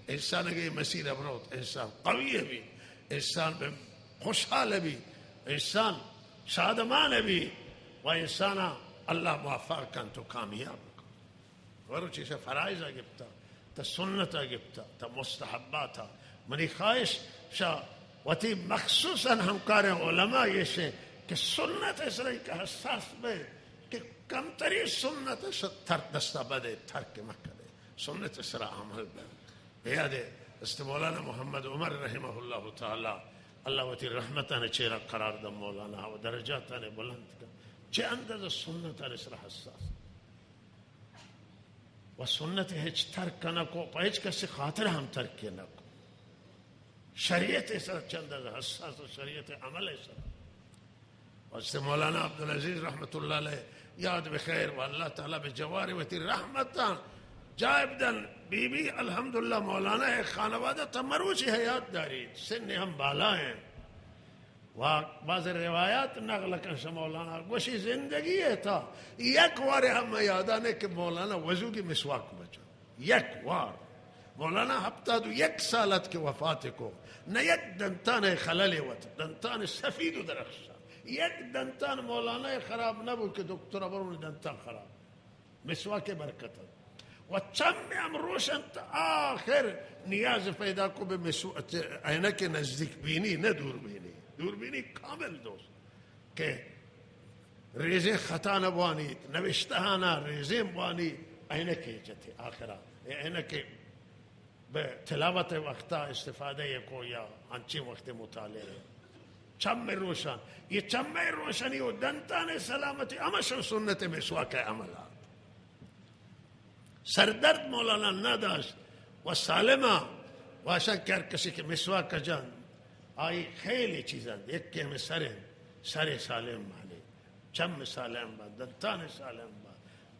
انسان اگہ یہ مسیر بروت، انسان قوی بی، انسان بہ خوشحال بی، انسان شادمان بی و انسانا اللہ موفق کن تو کامیاب کن۔ ورو چیزا فرائض گپتا، تا سنت گپتا، تا مستحباتا۔ منی خواہش شا وتی مخصوصاً ہمکار علماء یہ شے کہ سنت اسرائیل کا حساس بے کہ کمتری سنت ش-، تر دستا بدے، ترک مکنے، سنت سرا عمل بے۔ یاد است مولانا محمد عمر رحمہ اللہ تعالی، اللہ وتی رحمتان چیرا قرار دا، مولانا و درجاتان بلند کا، چہ اندازہ سنتان سرا حساس و سنت ہچ ترک نہ کو، پہ ہچ کسی خاطر ہم ترک نہ کو۔ شریعت سرا چہ اندازہ حساس و شریعت عمل سرا۔ و سے مولانا عبدالعزیز رحمت اللہ علیہ یاد بخیر و اللہ تعالی بہ جوار وتی رحمتاں جائب دن۔ بی بی الحمدللہ مولانا خانوادہ تا مروچی حیات داری، سن ہم بالا ہیں۔ و بعض روایات نقل کن شہ مولانا، گوشی زندگی ہے تا یک وار ہم یادانے کہ مولانا وضو کی مسواک بچا۔ یک وار۔ مولانا ہپتاد و یک سال ات کہ وفات کو، نہ یک دنتان خلل وت، دنتان سفید و درخشان۔ یک دنتان مولانا خراب نہ بو کہ دکتر برون دنتان خراب۔ مسواک برکت ات۔ و چم ہم روشن تا آخر نیاز پیدا کو بہ مسو-، عینک نزدیک بینی، نہ دور بینی۔ دور بینی کامل دوست۔ کہ ریزیں خطا نہ بوانیت، نوشتہانا ریزیں بوانیت، عینکے جتے آخرا۔ اے عینکے بہ تلاوت وقتا استفادہ کو یا انچیں وقت مطالعہ۔ چم روشن، یہ چم روشنی و دنتان سلامتی ہمش سنت مسواک عملا۔ سردرد مولانا نہ داشت و سالما واشان کہ ہر کسی کہ مسواک جان، آئی خیلی چیزاں، یک کہ ہمیں سر ہیں، سر سالم مانے، چم سالم با، دنتان سالم با،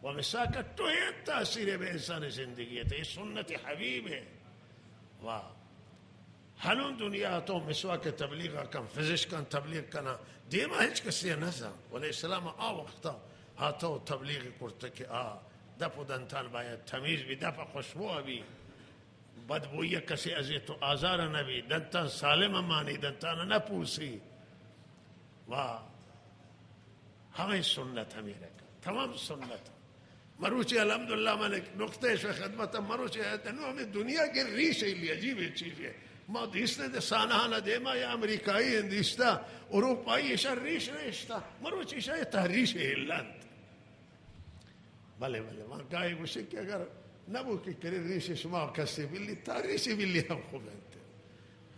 و مسواک ٹوہیں تاثیر بہ انسان زندگی ہے، تو یہ سنت حبیب ہے۔ و ہنون دنیا تو مسواک تبلیغ کن، فزشکان تبلیغ کنا، دیما ہچ کسی نزان، ولی اسلام آ وقتا ہاتو تبلیغ کرتا کہ آ دپ و دنتان باید تمیز بی، دپ خوشبو بی، بدبوئی کسی اذیت و آزار نبی، دنتان سالم مانی، دنتان نپوسی۔ و ہمے سنت ہمے رکھ، تمام سنت۔ مروچی الحمدللہ من ایک نقطہ شو خدمت، مروچی ہے تنو ہمیں دنیا کے ریش ہے، عجیب چیز ہے۔ ما دیستے دے سانحان دیما یا امریکائی ہیں دیستا، اروپائی ایشا ریش نشتا، مروچی ایشا یہ تحریش ہے لند۔ بلے، بلے، ما گاہے گوشے کہ اگر نبو کہ کرے ریش شما کسے بلی، تحریش بلی ہم خوب انت۔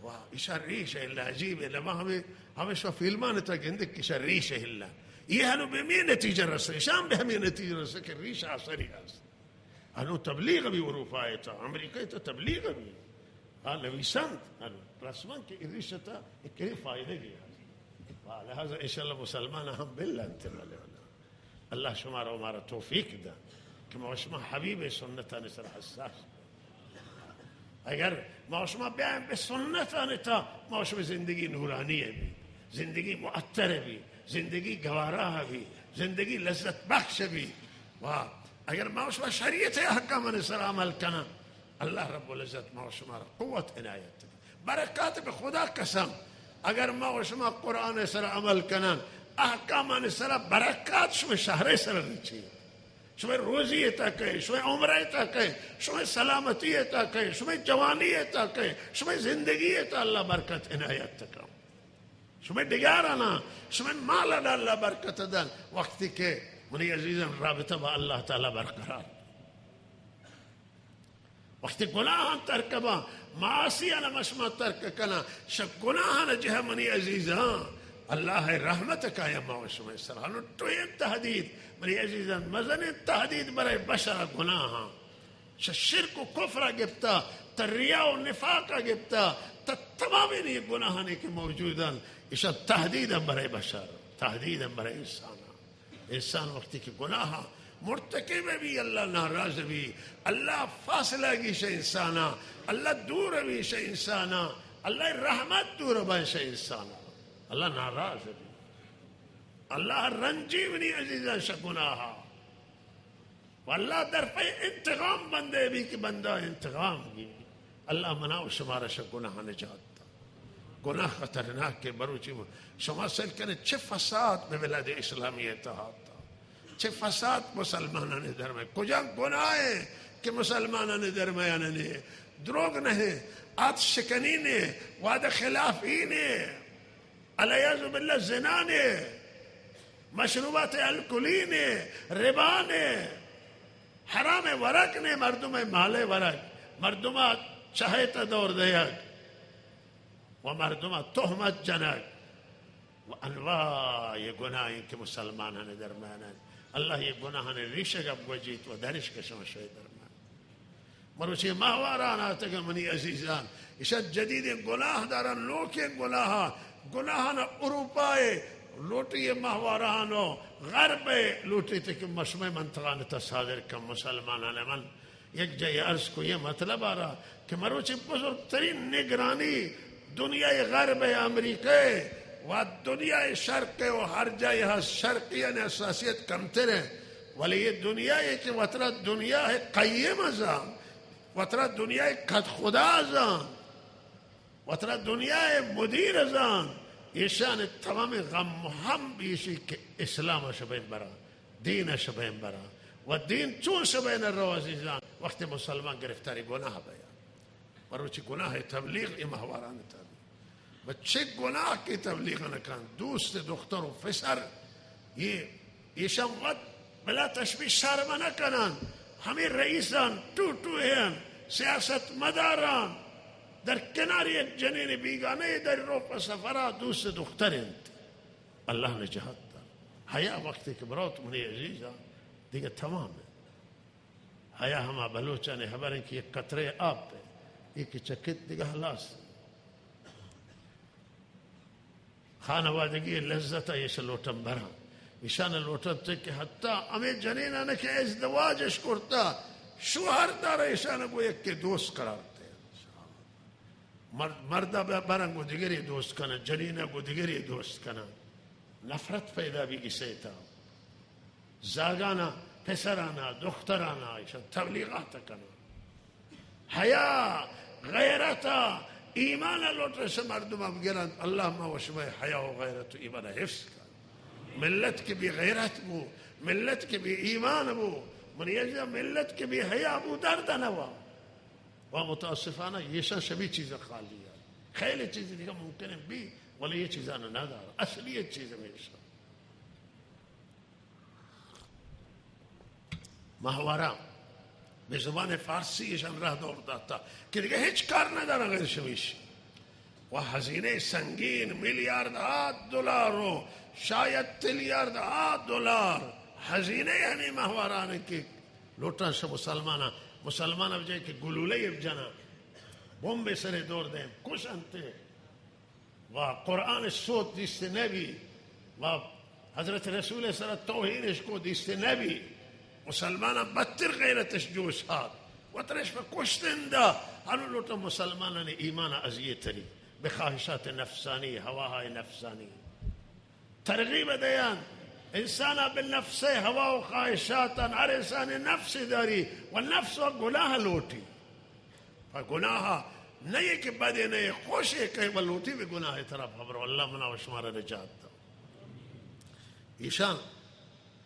واہ، ایشا ریش ہے، عجیب ہے، لما ہمیں، ہمیں شو فیلمان تا گندے کہ ایشا ریش ہے اللہ۔ یہ ہنو بہ ہمیں نتیجہ رسے، شام بہ ہمیں نتیجہ رسے کہ ریش اثری است۔ ہنو تبلیغ بھی اروپا ہے تا، امریکہ تا تبلیغ بھی۔ ہاں، نویسند، ہنو رسمن کہ ریش تا ایک فائدہ بھی ہے۔ واہ، لہذا انشاءاللہ مسلمان ہم بل انت، بلے، بلے۔ اللہ شما را و مارا توفیق دا کہ ما و شما حبیب سنتانی سر حساس بیں۔ اگر ما و شما بیایم بہ سنتانی تا، ما و شما زندگی نورانی بی، زندگی معطر بی، زندگی گوارا بی، زندگی لذت بخش بی۔ و اگر ما و شما شریعت احکامانی سر عمل کنن، اللہ رب العزت ما و شما را قوت عنایت کنت۔ برکات بہ خدا قسم، اگر ما و شما قرآن سر عمل کنن، احکامان سر برکات شما شہر سر رچی، شما روزی تکے، شما عمرہ تکے، شما سلامتی تکے، شما جوانی تکے، شما زندگی تا اللہ برکت عنایت تکا۔ شما ڈگارانا، شما مال اللہ برکت دن۔ وقتی کہ منی عزیزان رابطہ با اللہ تعالی برقرار وقتی گناہاں ترک باں، معاصیاں ما شما ترک کناں، شہ گناہاں جہ منی عزیزاں، اللہ رحمت کایا ما و شما سر۔ ہنو ٹوہیں تہدید، منی عزیزاں، مزنیں تہدید برای بشر گناہاں۔ شہ شرک و کفر گپتا، تا ریا و نفاق گپتا، تا تمامیں یہ گناہانی کہ موجودن، ایشاں تہدید برای بشر، تہدید برای انسان۔ انسان وقتی کہ گناہ مرتکب بی، اللہ ناراض بی، اللہ فاصلہ گیش انسانا، اللہ دور بیش انسانا، اللہ رحمت دور بیش انسانا، اللہ ناراض بی، اللہ رنجی منی عزیزاں شہ گناہا۔ و اللہ در پہ انتقام بندے بی کہ بندہ انتقام گی۔ اللہ منا و شمارا شہ گناہ نجات دا۔ گناہ خطرناک ہے، بروچی م-، شما سیل کنے چہ فساد بہ بلاد اسلامی اتحاد دا۔ چہ فساد مسلمانان درمیان۔ کجا گناہ ہے کہ مسلمانان درمیان نے؟ دروگ نہیں، آت شکنی نے، وعدہ خلافی نے۔ العیاذ باللہ زنا نے، مشروبات الکلی نے، ربا نے، حرام ورق نے، مردم مال ورق، مردم چاہے تا دور دیگ و مردم تہمت جنگ و انواع یہ گناہ ہیں کہ مسلمانان درمیان ہیں۔ اللہ یہ گناہان ریشہ گپ گوجیت و درش کشم شوی درمیان۔ مروچی ماہواران آتگ منی عزیزان، ایشاں جدیدیں گناہ دارن، نوکیں گناہ، گناہان اروپا ء لوٹی، ماہواران و غرب ء لوٹی تے کہ مشمئے منطقہ نے تا صادر کن مسلمانان۔ من یک جای عرض کو یہ مطلب آ رہا کہ مروچی بزرگترین نگرانی دنیای غرب ء، امریکہ ء و دنیای شرق ء و ہر جای ہست شرقیان حساسیت کمتر ہے، ولی یہ دنیا ہے کہ وترا دنیا ہے قیم زان، وترا دنیا ہے قد خدا زان، وترا دنیا ہے مدیر زان، ایشان تمام غم ہم بیشی کہ اسلام شبین برا، دین شبین برا، و دین چون شبین رو عزیزان، وقت مسلمان گرفتاری گناہ بیا۔ مروچی گناہ تبلیغ اے ماہواران تبلیغ۔ بچے گناہ کی تبلیغ نہ کن۔ دوست دختر و پسر، یہ، ایشان وت بلا تشبیہ شرم نہ کنن۔ ہمیں رئیسان، ٹو ٹو ہیں، سیاست مداران، در کنار یک جنین بیگانہ در رو پہ سفرا دوست دختر انت۔ اللہ نجات دا۔ حیا وقتی کہ بروت منی عزیزان، دیگہ تمام ہے۔ حیا ہما بلوچانی حبر انت کہ یک قطرے آپ ہے، یہ کہ چکت دگہ ہلاس۔ خانوادگی لذت ایش لوٹن برا، ایشان لوٹن تے کہ حتی ہمیں جنینان کہ ازدواجش کرتا، شوہر دار ایشان گو یک کہ دوست قرار تے۔ مرد، مرد ءَ برن گوں دگرے دوست کنن، جنین ءَ گوں دگرے دوست کنن۔ نفرت پیدا بیگی سیتا۔ زاگانا، پسرانا، دخترانا، ایشان تبلیغات کنن۔ حیا، غیرت، ایمان لوٹن، شہ مردم ہم گرن۔ اللہ ما و شمئے حیا و غیرت و ایمان حفظ کن۔ ملت کہ بے غیرت بو، ملت کہ بے ایمان بو، منی عزیزاں، ملت کہ بے حیا بو، درد نوا۔ و متاسفانہ ایشاں شمی چیز خالی ہے۔ خیلی چیز دیگہ ممکن ہے بی، ولی یہ چیزاں نہ دار۔ اصلیت چیز ہمیشہ ماہوارہ بہ زبان فارسی ایشان راہ دور داتا کہ دگہ ہچ کار نہ دارن غیر شمیش۔ و ہزینہ سنگین، میلیارد ہا دلار و شاید تریلیارد ہا دلار ہزینہ ہمے ماہواران کہ لوٹاں شہ مسلماناں، مسلماناں بجائے کہ گلولہ بجناں، بمب سرے دور دیں، کشنتے۔ و قرآن سوت دیست نبی، و حضرت رسول سرا توہینش کو دیست نبی۔ مسلماناں بدتر غیرتش جوش ہات۔ وترش پہ کشتن دا، ہنو لوٹا مسلمانانی ایمان ازیتری، بہ خواہشات نفسانی، ہواہای نفسانی۔ ترغیب دیان، انسانا بہ نفس ہوا و خواہشاتان، ہر انسان نفس داری و نفس و گناہ لوٹی۔ پہ گناہ نہ یہ کہ بدے نہ یہ خوشے کہیں بلوٹی بہ گناہ طرف خبر، اللہ منا و شمارا نجات دا۔ ایشان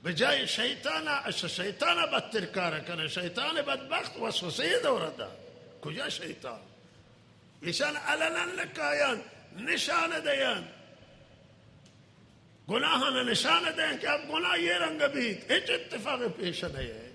بجائے شیطانا، اش شیطانا بدتر کار کنے، شیطان بدبخت وسوسے دور دا۔ کجا شیطان؟ ایشان علنا لکایان، نشان دیان۔ گناہان نشان دیں کہ اب گناہ یہ رنگ بیت، ہچ اتفاق پیش نہ ہے،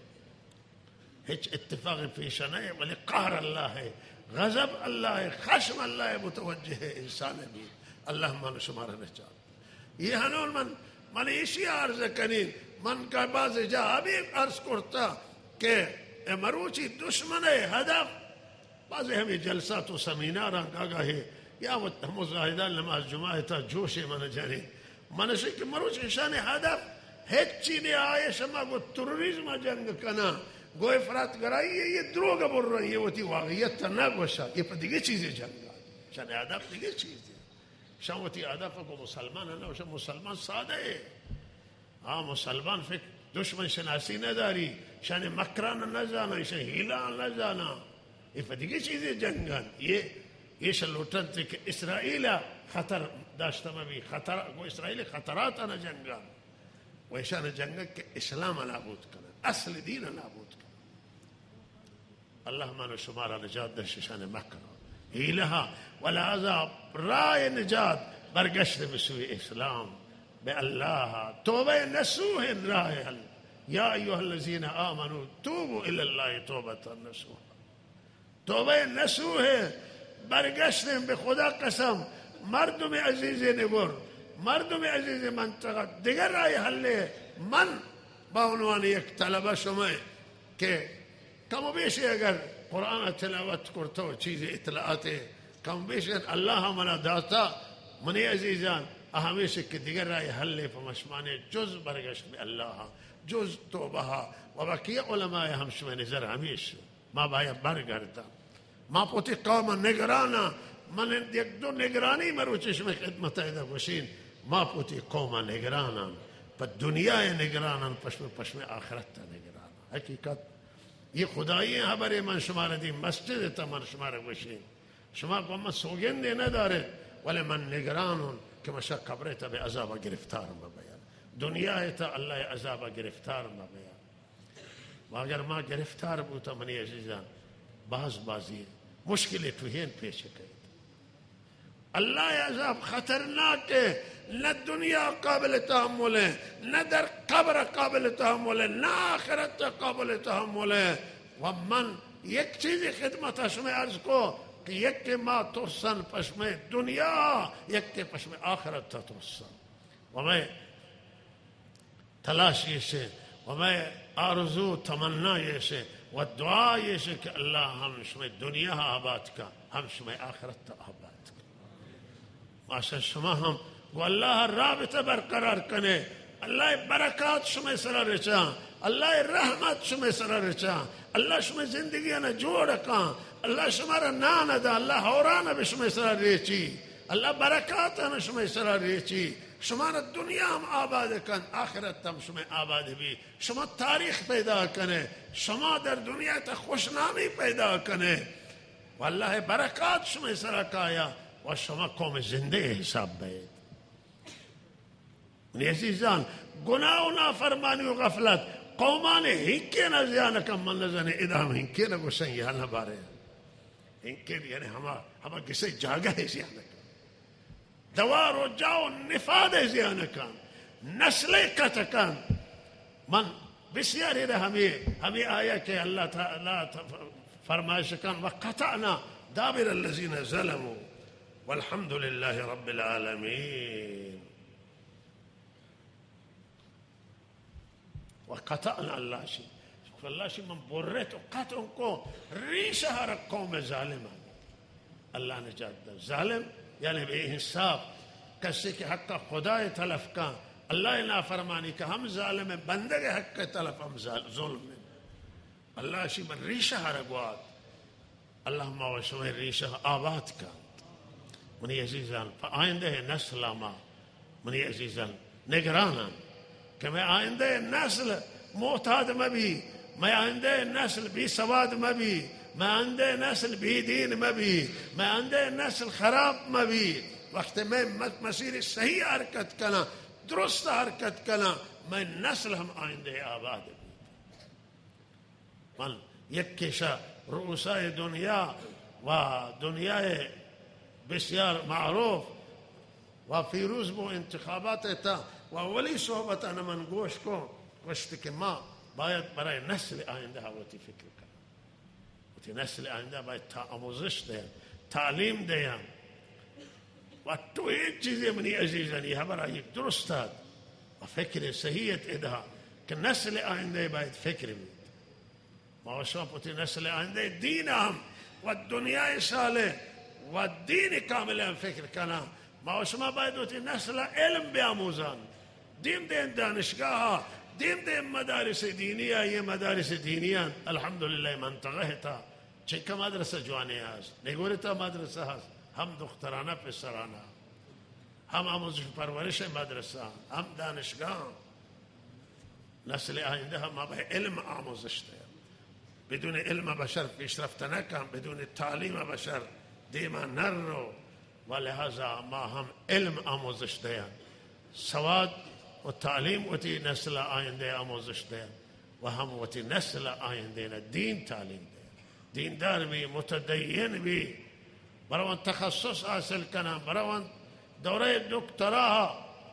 ہچ اتفاق پیش نہ ہے، ولی قہر اللہ ہے، غضب اللہ ہے، خشم اللہ ہے، متوجہ ہے انسان بیت۔ اللہ من شمار نجات۔ یہ ہنون من، من ایشی عرض کنین، من کا بعض جا ابھی عرض کرتا کہ اے مروچی دشمن ہدف بعضے ہمے جلسات و سمیناراں گاگاہے یا وت ہمو زاہدان نماز جمعہ تا جوشے من جنین۔ من اشی کہ مروچ اشانی ہدف ہچی نے آئے شما گو تروریزم جنگ کنا، گو افراط گرائی، یہ دروگ برن، یہ وتی واقعیت تا نہ گوشا، یہ پہ دیگه چیزے جنگا۔ اشانی ہدف دیگه چیزے۔ شان وتی ہدف کو مسلمان نہ، شان مسلمان سادہ ہے۔ ہاں، مسلمان فکر دشمن شناسی نہ داری، شان مکران نہ زانا، شان ہیلا نہ زانا۔ یہ پہ دیگه چیزے جنگن۔ یہ، یہ شان لوٹنت کہ اسرائیل خطر داشتہ مبی، خطر، گو اسرائیل خطرات نہ جنگن۔ و ایشان جنگن کہ اسلام نابود کنن، اصل دین نابود کنن۔ اللہ من و شمارا نجات دہ ششان مکر و حیلہ و لہذا راہ نجات برگشت بہ سوی اسلام، بہ اللہ، توبہ نصوح راہ حل۔ یا ایھا الذین آمنوا توبوا الی اللہ توبۃ نصوحا۔ توبہ نصوح، برگشتیں بہ خدا قسم، مردم عزیز نگور، مردم عزیز منطقہ، دگہ راہ حلے۔ من بہ عنوان یک طلبہ شمئے کہ کم و بیشے اگر قرآن تلاوت کرتہ و چیزے اطلاعاتے کم و بیش اگر اللہ منا داتا، منی عزیزان، آ ہمیش کہ دگہ راہ حلے پہ مشمانے جز برگشت بہ اللہ، جز توبہ، و بقیہ علماء ہم شمئے نظر ہمیش۔ ما باید برگرداں۔ ما پہ وتی قوم ء نگراناں۔ من یک دو نگرانی مروچی شمئے خدمت ء ادا گوشین۔ ما پہ وتی قوم ء نگراناں، پہ دنیا ء نگراناں، پہ شمئے، پہ شمئے آخرت ء نگراناں۔ حقیقت یہ خدائی ہبرے من شمارا دی مسجد ء تہ من شمارا گوشین۔ شما گوں من سوگندے نہ دارت، ولے من نگران اوں کہ من شہ قبر ء تہ بہ عذاب ء گرفتار مہ بیان۔ دنیا ء تہ اللہ ء عذاب ء گرفتار مہ بیان۔ و اگر ما گرفتار بوتاں، منی عزیزان، باز بازی مشکل ٹوہین پیش کئیت۔ اللہ ء عذاب خطرناک ہے، نہ دنیا قابل تحمل ہے، نہ در قبر قابل تحمل ہے، نہ آخرت قابل تحمل ہے۔ و من یک چیزی خدمت شمئے عرض کو کہ یکے ما ترسن پہ شمئے دنیا، یکے پہ شمئے آخرت ترسن۔ و مئے تلاش ایش انت و مئے آرزو تمنا ایش انت و دعا ایش انت کہ اللہ ہم شمئے دنیا آباد کا، ہم شمئے آخرت آباد کا۔ ماشاء شما ہم گوں اللہ رابطہ برقرار کنے، اللہ برکات شمئے سرا رچاں، اللہ رحمت شمئے سرا رچاں، اللہ شمئے زندگی انا جوڑ کاں، اللہ شمارا نان دا، اللہ ہوران بہ شمئے سرا ریچی، اللہ برکاتان شمئے سرا ریچی، شمارا دنیا ہم آباد کن، آخرت ہم شمئے آباد بی۔ شما تاریخ پیدا کنے، شما در دنیا تا خوشنامی پیدا کنے، و اللہ برکات شمئے سرا کایا و شما قوم زندے حساب بیت۔ منی عزیزان، گناہ و نافرمانی و غفلت قومان ہنکین زیان کن، من نزانے ادا ہم ہنکین گوشن یا نہ بارے۔ ہنکین یعنی ہما، ہما گسے جاگہ زیان کن۔ دوار و جا و نفاد زیان کن۔ نسل کت کن۔ من بسیاری را ہمیں، ہمیں آیا کہ اللہ تعالی فرمائش کن، وقطعنا دابر الذین ظلموا والحمد للہ رب العالمین۔ و قطعنا، اللہ شی، اللہ شی من برت و قطع کو ریشہ ہر قوم ظالم۔ اللہ نجات دا۔ ظالم یعنی بے انصاف، کسی کہ حق خدا تلف کن، اللہ نافرمانی کہ ہم ظالم، بندگ حق تلف ہم ظال-، ظلم۔ اللہ شی من ریشہ ہر گوات۔ اللہ ما و شمئے ریشہ آباد کنت۔ منی عزیزان، پہ آئندہ نسل ما، منی عزیزان، نگرانان کہ مئے آئندہ نسل معتاد مبی، مئے آئندہ نسل بے سواد مبی، مئے آئندہ نسل بے دین مبی، مئے آئندہ نسل خراب مبی۔ وقت مئے م-، مسیر صحیح حرکت کنا، درست حرکت کنا، مئے نسل ہم آئندہ آباد بی۔ من یکے شہ رؤسای دنیا و دنیای بسیار معروف و پیروز بو انتخابات تا و اولی صحبت انا من گوش کو، گوشت کہ ما باید برای نسل آئندہ وتی فکر کنن، وتی نسل آئندہ باید تا آموزش دین، تعلیم دین۔ و تو ہیچ چیزے منی عزیزانی حبر آئی درست ات و فکر صحیح ات ادا کہ نسل آئندہ باید فکر بیت۔ ما و شما پہ وتی نسل آئندہ دین ہم و دنیای صالح و دین کامل ہم فکر کناں۔ ما و شما باید وتی نسل علم بیاموزان۔ دیم دیم دانشگاہ، دیم دیم مدارس دینی، یہ مدارس دینیان الحمدللہ منطقہ تا چنکہ مدرسہ جوانے ہست، نگورتا مدرسہ ہست، ہم دخترانہ پسرانہ، ہم آموزش پرورش مدرسہ، ہم دانشگاہ۔ نسل آئندہ ما بہ علم آموزش دیا۔ بدون علم بشر پیشرفت نہ کن، بدون تعلیم بشر دیما نہ رو۔ و لہذا ما ہم علم آموزش دیا، سواد و تعلیم وتی نسل آئندہ آموزش دیا و ہم وتی نسل آئندہ دین تعلیم دیا۔ دیندار بی، متدین بی، بروان تخصص حاصل کنن، بروان دورہ دکترا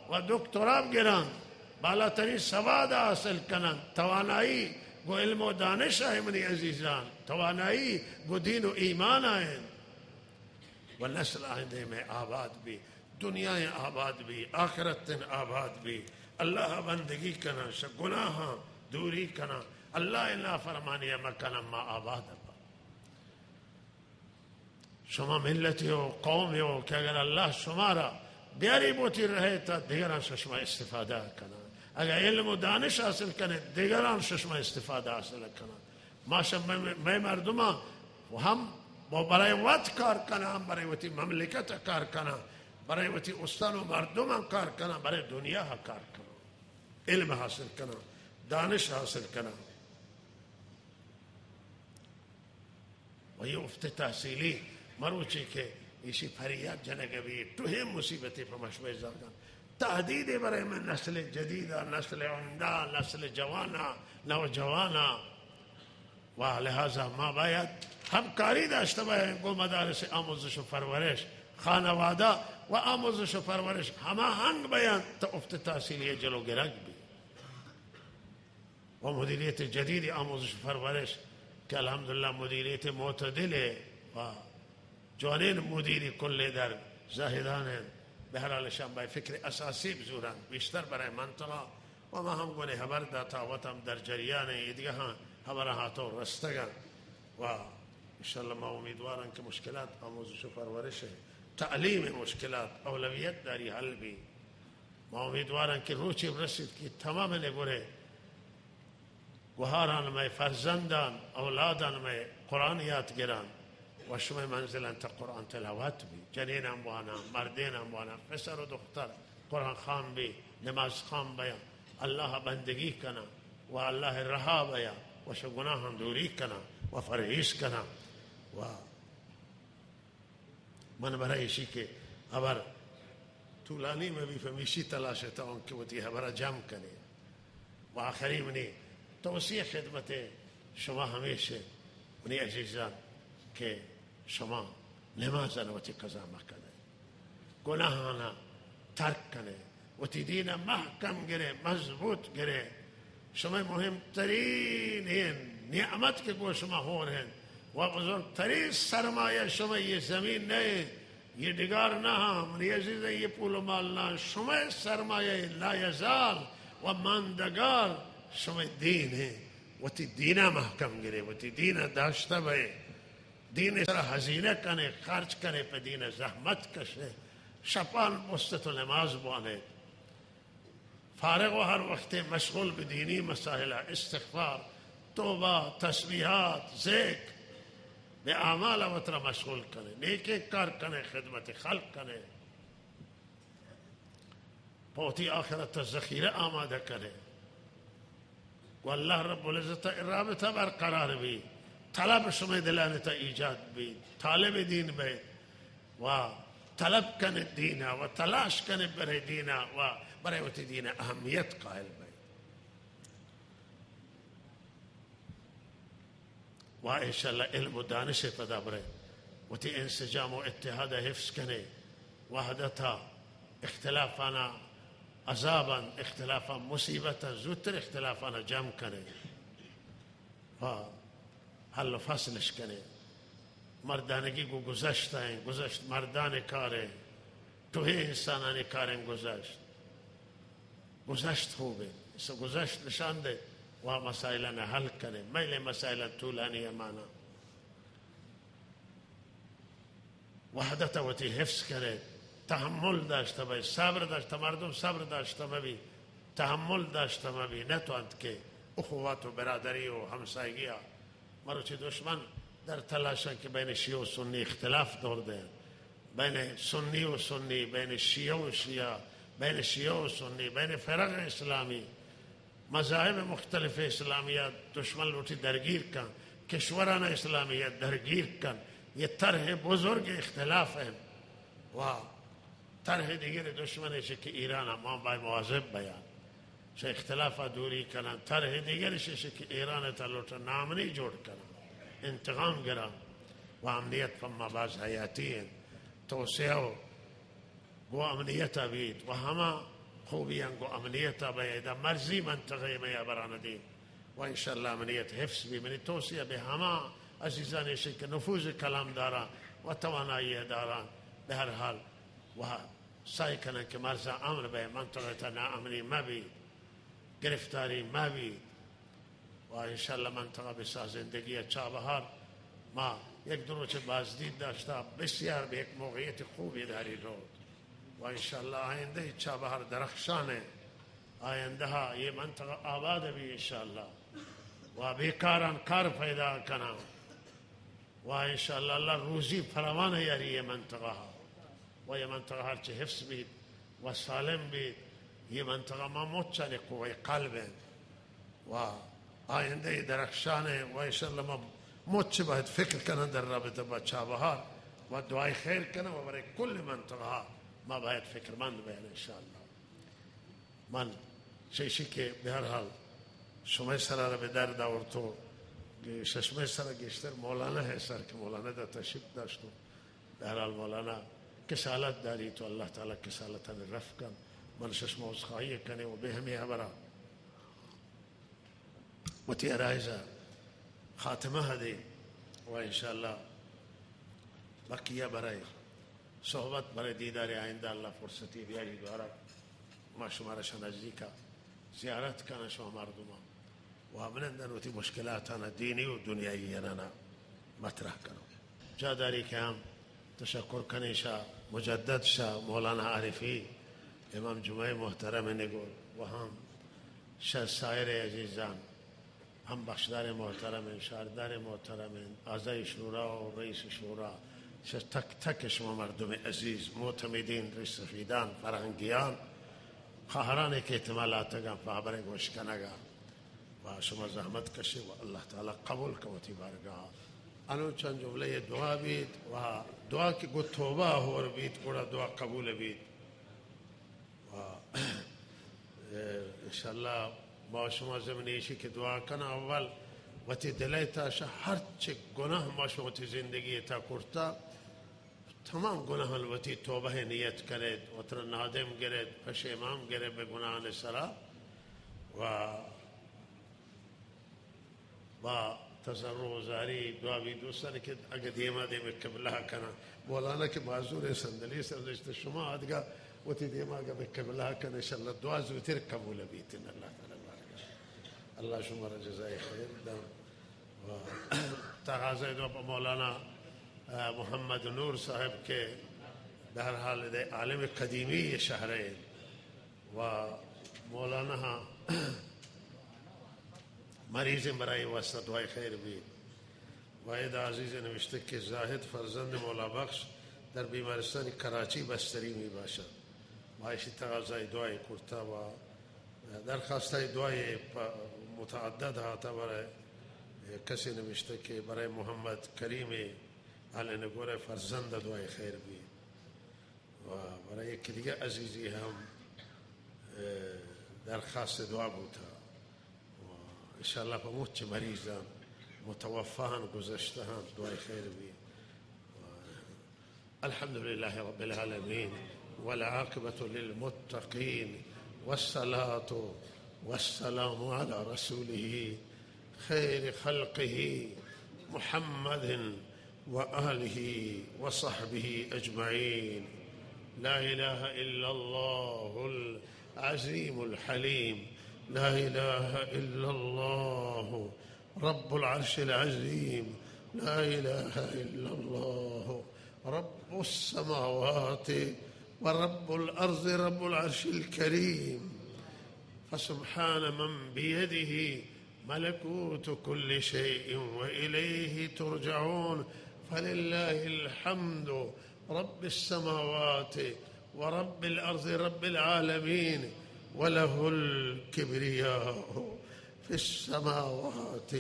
و دکترا بگرن، بالاترین سواد حاصل کنن۔ توانائی گو علم و دانش آئے منی عزیزان، توانائی گو دین و ایمان آئے و نسل آئندہ میں آباد بی، دنیا آباد بی، آخرت آباد بی۔ اللہ بندگی کنن، شہ گناہاں دوری کنن، اللہ نافرمانی مکنن، ما آباد بی۔ شما ملتے ہو، قومے ہو کہ اگر اللہ شمارا بیاری بوتی رہے تا دگران شہ شما استفادہ کنن۔ اگر علم و دانش حاصل کنے، دگران شہ شما استفادہ حاصل کنن۔ ما شہ مئے، مئے مردمان ہم برای وت کار کنن، ہم برای وتی مملکت کار کنن، برای وتی استان و مردمان کار کنن، برای دنیا کار کنن۔ علم حاصل کنن، دانش حاصل کنن۔ و یہ افت تحصیلی مروچی کہ ایشی فریاد جنگ بی، ٹوہیں مصیبتی پہ مشمع زرگان۔ تہدیدے برای من نسل جدیدا، نسل عمدہ، نسل جوانا، نوجوانا۔ و لہذا ما باید ہمکاری داشتہ بایاں گو مدارس آموزش و پرورش، خانوادہ و آموزش و پرورش ہماہنگ بیاں تا افت تحصیلی جلو گرگ بی۔ و مدیریت جدید آموزش و پرورش کہ الحمدللہ مدیریت معتدل و جوانین مدیری کل در زاہدان انت۔ بہرحال شان بای فکر اساسی بزورن، بیشتر برای منطقہ و ما ہم گونے حبر داتا، وت ہم در جریان ایدگہ ہاں حبر ہاتو رستگن و انشاءاللہ ما امیدوارن کہ مشکلات آموزش و پرورش، تعلیم مشکلات اولویت داری حل بی۔ ما امیدوارن کہ روچے برسیت کہ تمام نگورے گوہاران مئے فرزندان، اولادان مئے قرآن یات گران، و شمئے منزل انت قرآن تلاوت بی، جنیناں بواناں، مردیناں بواناں، پسر و دختر قرآن خوان بی، نماز خوان بیاں، اللہ بندگی کناں و اللہ رہا بیاں و شہ گناہاں دوری کناں و پرہیز کناں و من برای ایشی کہ ہبر طولانی مہ بی، پمیشی تلاش اتاں کہ وتی ہبرا جم کنیں۔ و آخری منی توصیہ خدمت شما ہمیش انت منی عزیزان کہ شما نمازاں وتی قضا مکنئے، گناہانا ترک کنئے، وتی دین ء مہکم گرے، مضبوط گرے۔ شمئے مہم ترین اے نعمت کہ گوں شما ہور انت و بزرگ ترین سرمایہ شمئے یہ زمین نہ انت، یہ ڈگار نہ ہاں، منی عزیزاں، یہ پول و مال نہ ہاں، شمئے سرمایہ لا یزال و ماندگار شمئے دین انت۔ وتی دین ء مہکم گرے، وتی دین ء داشتہ بئے۔ دین ء سرا ہزینہ کنے، خرچ کنے، پہ دین ء زحمت کشے، شپان بستت و نماز بوانیت۔ فارغ و ہر وقتے مشغول بہ دینی مسائل، استغفار، توبہ، تسبیحات، ذکر، بہ اعمال وترا مشغول کنے، نیکیں کار کنے، خدمت خلق کنے۔ پہ وتی آخرت ء ذخیرہ آمادہ کنے۔ گوں اللہ رب العزت ء رابطہ برقرار بی، طلب شمئے دلانی تہ ایجاد بی، طالب دین بئے و طلب کنے دین ء و تلاش کنے برے دین ء و برے وتی دین ء اہمیت قائل بئے۔ و انشاءاللہ علم و دانش ء پدا برے، وتی انسجام و اتحاد ء حفظ کنے، وحدت ء، اختلافانا عذاب انت، اختلافاں مصیبت انت، زوتر اختلافانا جم کنے و حل و فصلش کنے۔ مردانگی گوں گذشت ء انت، گذشت مردان کار انت، ٹوہیں انسانانی کار انت گذشت۔ گذشت خوب انت، سو گذشت نشان دے و مسائلاں حل کنے۔ میلے مسائلاں طولانی امانا وحدت وتی حفظ کنے، تحمل داشتہ بے، صبر داشتہ، مردم صبر داشتہ مبی، تحمل داشتہ مبی، نہ تو انت کہ اخوت و برادری و ہمسائگی ء مروچی دشمن در تلاش انت کہ بین شیعہ و سنی اختلاف دور دینت، بین سنی و سنی، بین شیعہ و شیعہ، بین شیعہ و سنی، بین فرق اسلامی، مذاہب مختلف اسلامیہ دشمن لوٹی درگیر کن، کشوران اسلامیہ درگیر کن۔ یہ طرح بزرگ اختلاف انت و طرح دیگر دشمن ایش کہ ایران ء ما باید مواظب بیان۔ چہ اختلاف ء دوری کناں، طرح دیگرش ایش کہ ایران ء تہ لوٹاں ناامنی جوڑ کناں، انتقام گراں و امنیت پہ ما باز حیاتی انت۔ توسعہ و گوں امنیت ء بیت و ہما خوبیاں گوں امنیت ء بئے، ادا مرزی منطقہ ء مئے ہبران دیم و انشاءاللہ امنیت حفظ بی۔ منی توسعہ بہ ہما عزیزان ایش کہ نفوذ کلام داراں و توانائی ء داراں، بہرحال و سعی کنن کہ مرزا امن بئے، منطقہ تہ ناامنی مہ بیت، گرفتاری مہ بیت و انشاءاللہ منطقہ بہ سازندگی ء چابہار۔ ما یک دو روچ بازدید داشتہ، بسیار بہ یک موقعیت خوبی داری روت و انشاءاللہ آئندہ چابہار درخشان انت۔ آئندہ یہ منطقہ آباد بی انشاءاللہ و بیکاران کار پیدا کناں۔ و انشاءاللہ اللہ روزی فراوان یاری یہ منطقہ ء و یہ منطقہ ہرچہ حفظ بیت و سالم بیت، یہ منطقہ ما مچانی قوہ قلب انت و آئندہ درخشان انت و انشاءاللہ ما مچ باید فکر کنن در رابطہ با چابہار و دعای خیر کنن و برای کل منطقہ ما باید فکرمند بین انشاءاللہ۔ من چہ ایشی کہ بہرحال شمئے سرا را بہ درد آورت و شہ شمئے سرا گیشتر مولانا ہے سر کہ مولانا دا تشریف داشت و بہرحال مولانا کسالت داری تو اللہ تعالی کسالتانی رفع کن۔ من شہ شما عذرخواہی کنیں و بہ ہمے ہبرا وتی عرائض ء خاتمہ ء دے و انشاءاللہ بقیہ برای صحبت، برای دیدار آئندہ اللہ فرصتی بیاری دوارا ما شمارا شہ نزدیکا زیارت کناں شما مردماں و ہمنندن وتی مشکلاتانا دینی و دنیایی انانا مطرح کنوں۔ جاداری کہ ہم تشکر کنیں شہ مجدد شہ مولانا عارفی، امام جمعہ محترم نگور و ہم شہ سائر عزیزان۔ ہم بخشدار محترم، شاردار محترم، اعضای شورا و رئیس شورا، چہ تک تک شما مردم عزیز، معتمدین، ریش سفیدان، فرہنگیان، خواہرانی کہ احتمال آتگاں پہ ہبرے گوش کنگا و شما زحمت کشے و اللہ تعالی قبول کن وتی بارگاہ۔ انو چند جملہ دعا بیت و دعا کہ گو توبہ ہور بیت، گڑا دعا قبول بیت۔ و، اے، انشاءاللہ ما شما ضمن ایشی کہ دعا کنا اول وتی دلے تا شہ ہر چہ گناہ ما شما وتی زندگی تا کرتا، تمام گناہان وتی توبہ نیت کرید، وترا نادم گرید، پشیمان گرید بہ گناہان سرا و با تضرع و زاری دعا بی دوستان کہ اگہ دیما دیم قبلہ کنا، مولانا کہ معذور صندلی سر نشتہ، شما آدگا وتی دیما اگہ بہ قبلہ کن، انشاءاللہ دعا زوتر قبول بیت ان اللہ تعالی بارگاہ۔ اللہ شما را جزائے خیر دن۔ و تقاضای دعا پہ مولانا، آ، محمد نور صاحب کہ بہرحال دے عالم قدیمی شہرے و مولانا ہاں مریضیں برای واسطہ دعای خیر بی۔ واحد عزیز نوشتہ کہ زاہد فرزند مولا بخش در بیمارستان کراچی بستری می باشد۔ ما ایشی تقاضای دعای کرتا و درخواستای دعای پ-، متعدد ہاتا برای کسی نوشتہ کہ برای محمد کریم آل نگور فرزند دعای خیر بی۔ و برای یکے دگہ عزیزی ہم، اے، درخواست دعا بوتا۔ و انشاءاللہ پہ مچ مریضان، متوفاہان، گزشتہان دعای خیر بی۔ و الحمد لله رب العالمين، والعاقبة للمتقين، والصلاة والسلام على رسوله خير خلقه محمد وآله وصحبه أجمعين. لا إله إلا الله العظيم الحليم. لا إله إلا الله رب العرش العظيم. لا إله إلا الله رب السماوات ورب الأرض رب العرش الكريم. فسبحان من بيده ملكوت كل شيء وإليه ترجعون. فلله الحمد رب السماوات ورب الأرض رب العالمين، وله الكبرياء في السماوات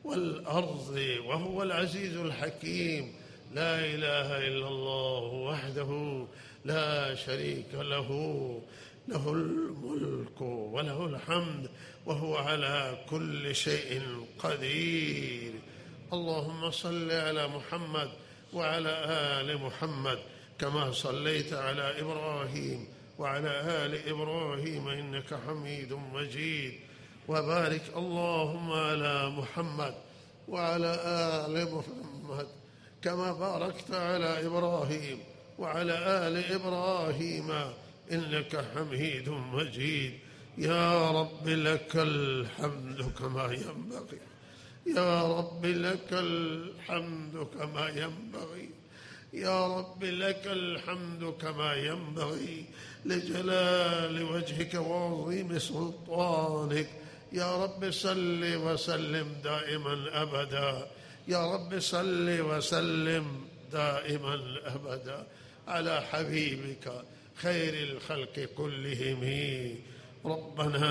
والأرض وهو العزيز الحكيم. لا إله إلا الله وحده لا شريك له، له الملك وله الحمد وهو على كل شيء قدير. اللهم صل على محمد وعلى آل محمد كما صليت على إبراهيم وعلى آل إبراهيم إنك حميد مجيد. وبارك اللهم على محمد وعلى آل محمد كما باركت على إبراهيم وعلى آل إبراهيم إنك حميد مجيد. يا رب لك الحمد كما ينبغي، يا رب لك الحمد كما ينبغي، يا رب لك الحمد كما ينبغي لجلال وجهك وعظيم سلطانك. يا رب صل وسلم دائما أبدا. يا رب صل وسلم دائما أبدا على حبيبك خير الخلق كلهم. ربنا،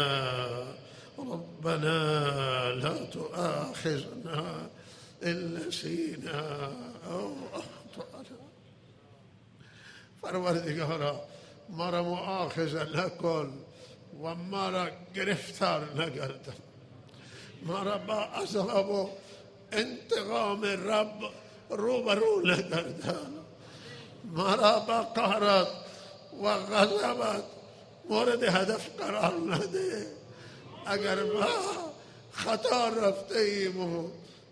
ربنا لا تؤاخذنا إن نسينا أو أخطأنا. پروردگارا، مارا مؤاخذہ نکن و مارا گرفتار نگردان. مارا با عذاب و انتقام رب روبرو نگردان. مارا با قہرت و غضبت مورد ہدف قرار ندے. اگر ما خطا رفتہ ایم و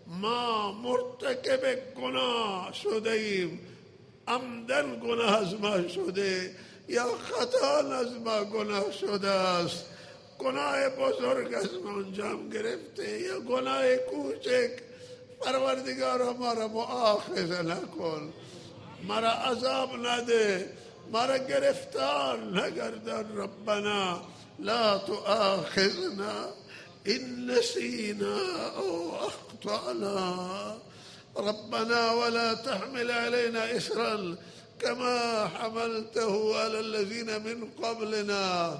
ما مرتکب گناہ شدہ ایم، عمدن گناہ از ما شدہ یا خطا از ما گناہ شدہ است، گناہ بزرگ از ما انجام گرفتہ یا گناہ کوچک، پروردگارا، مارا مؤاخذہ نکن، مارا عذاب ندے، مارا گرفتار نگردان. ربنا لا تؤاخذنا إن نسينا أو أخطأنا ربنا ولا تحمل علينا إصرا كما حملته على الذين من قبلنا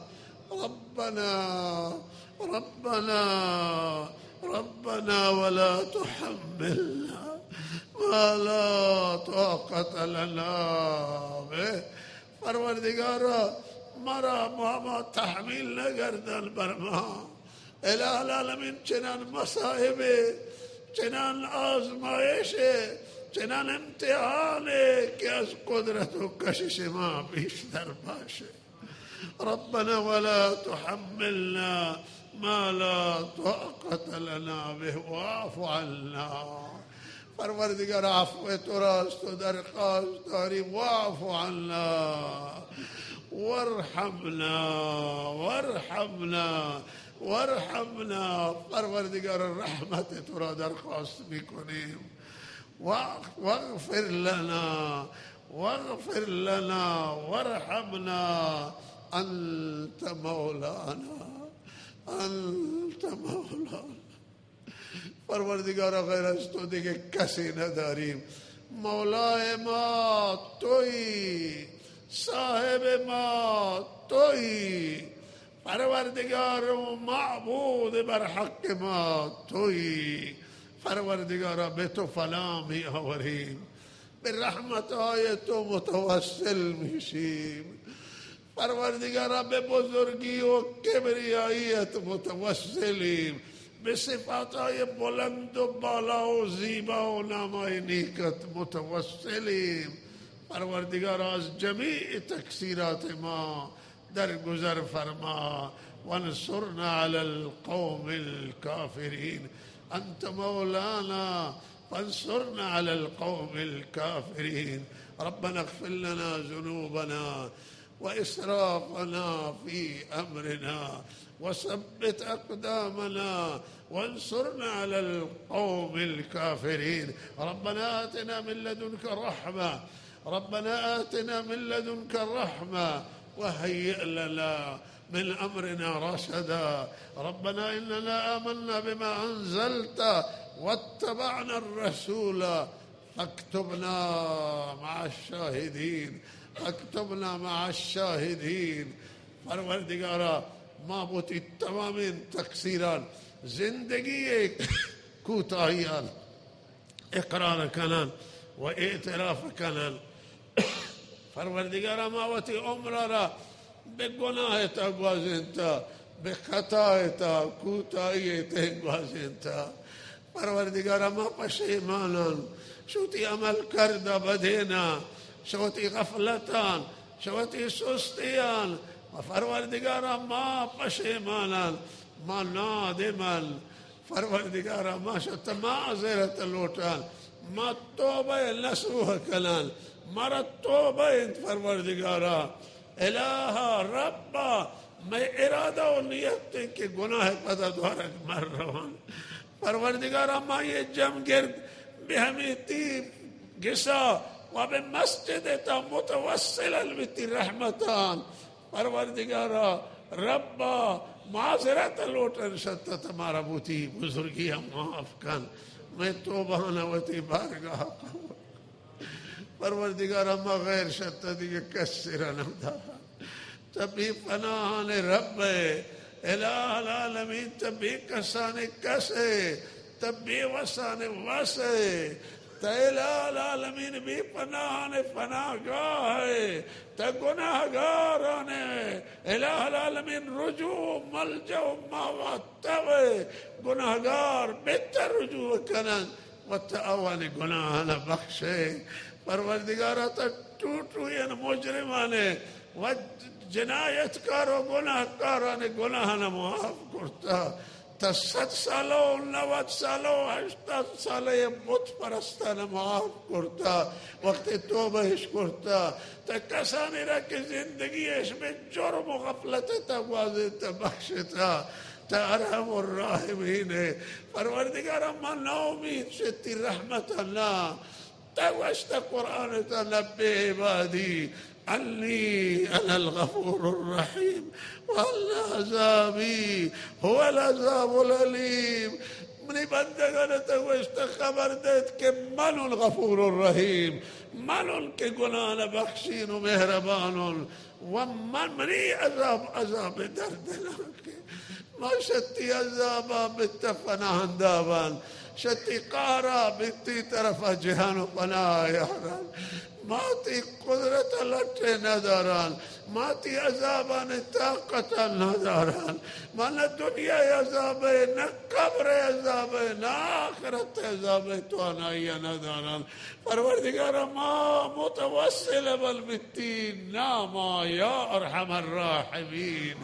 ربنا ربنا ربنا ولا تحملنا ما لا طاقة لنا به. پروردگارا، مارا، ما، ما تحمیل نگردان بر ما. الہ العالمین، چنان مصائبے، چنان آزمائشے، چنان امتحانے کہ از قدرت و کشش ما بیشتر باشے. ربنا ولا تحملنا ما لا طاقة لنا به واعف عنا. پروردگار، عفو تو راست و درخواست داریم، واعف عنا وارحمنا وارحمنا وارحمنا. پروردگار، رحمت تو را درخواست می‌کنیم. واغ-، واغفر لنا واغفر لنا وارحمنا انت مولانا انت مولانا. پروردگارا، غیر از تو دیگه کسی نداریم. مولای ما تویی، صاحب ما تویی، پروردگار و معبود برحق ما تویی. پروردگارا، به تو فنا می‌آوریم، به رحمت‌های تو متوسل می‌شیم. پروردگارا، به بزرگی و کبریاییت متوسلیم، به صفات‌های بلند و بالا و زیبا و نام‌های نیکت متوسلیم. پروردگارا، از جمیع تقصیرات ما درگذر فرما. وانصرنا علی القوم الکافرین. انت مولانا فانصرنا علی القوم الکافرین. ربنا اغفر لنا ذنوبنا وإسرافنا في أمرنا وثبت أقدامنا وانصرنا على القوم الكافرين. ربنا آتنا من لدنك رحمة. ربنا آتنا من لدنك رحمة وهيئ لنا من أمرنا رشدا. ربنا إننا آمنا بما أنزلت واتبعنا الرسول فاکتبنا مع الشاهدین، فاکتبنا مع الشاهدین. پروردگارا، ما وتی تمامیں تقصیران، زندگی کوتاہیان اقرار کنن و اعتراف کنن. پروردگارا، ما وتی عمرا را بہ گناہ تا گوازینتا، بہ خطا تا، کوتاہی تا گوازینتا. پروردگارا، ما پشیمانان شہ وتی عمل کردہ بدینا، شہ وتی غفلتان، شہ وتی سستیان. و پروردگارا، ما پشیمانان، ما نادمان. پروردگارا، ما شہ تو معذرت لوٹان، ما توبہ نصوح کنان، مارا توبہ انت پروردگارا. الہا، ربا، مئے ارادہ و نیت انت کہ گناہ پدا دوارگ مہ روان. پروردگارا، ما یہ جم گرد بہ ہمے تی گسا و بہ مسجد تا متوسل الوتی رحمتان. پروردگارا، ربا، معذرت لوٹن شہ تو، تو مارا وتی بزرگی معاف کن، مئے توبہانا وتی بارگاہ قبول. پروردگارا، ما غیر شہ تو دیگہ کس را نہ دارا. تو بے پناہان رب ئے، الہ العالمین، تو بے کسان کس ئے، تو بے وسان وس ئے، تو الہ العالمین بے پناہان پناہ گاہ ئے، تو گناہگاران الہ العالمین رجوع، ملجا و ماوا تو ئے. گناہگار بہ تو رجوع کنن و تو آوانی گناہانا بخشے. پروردگارا، تو ٹوٹوین مجرمانے و جنایتکار و گناہکارانی گناہانا معاف کرتا. تو صد سالہ و نود سالہ و ہشتاد سالہ بت پرستانا معاف کرتا، وقت توبہ اش کرتا. تو کسانی را کہ زندگی اش بہ جرم و غفلت تا گوازینتا، بخشتا. تو ارحم الراحمین ئے. پروردگارا، ما ناامید شہ تی رحمت نہ. تو گوشتا قرآن تا، نبئ عبادی انی انا الغفور الرحیم، و ان عذابی هو العذاب الالیم۔ منی بندگان، تو گوشت، خبر دیت کہ من اون غفور الرحیم، من اون کہ گناہ بخشین و مہربان اون، و من، منی عذاب، عذاب دردناکے۔ ما شتی عذابا بیت پناہ دابان، شتی قہرا بیت تئی طرفا جہان و پناہ یاران۔ ما تئی قدرت لٹ نداران، ما تئی عذابان طاقت نداران۔ ما نہ دنیا عذاب، نہ قبر عذاب، نہ آخرت عذاب توانائی نداران۔ پروردگارا، ما متوسل بل بیت تئی ناما، یا ارحم الراحمین،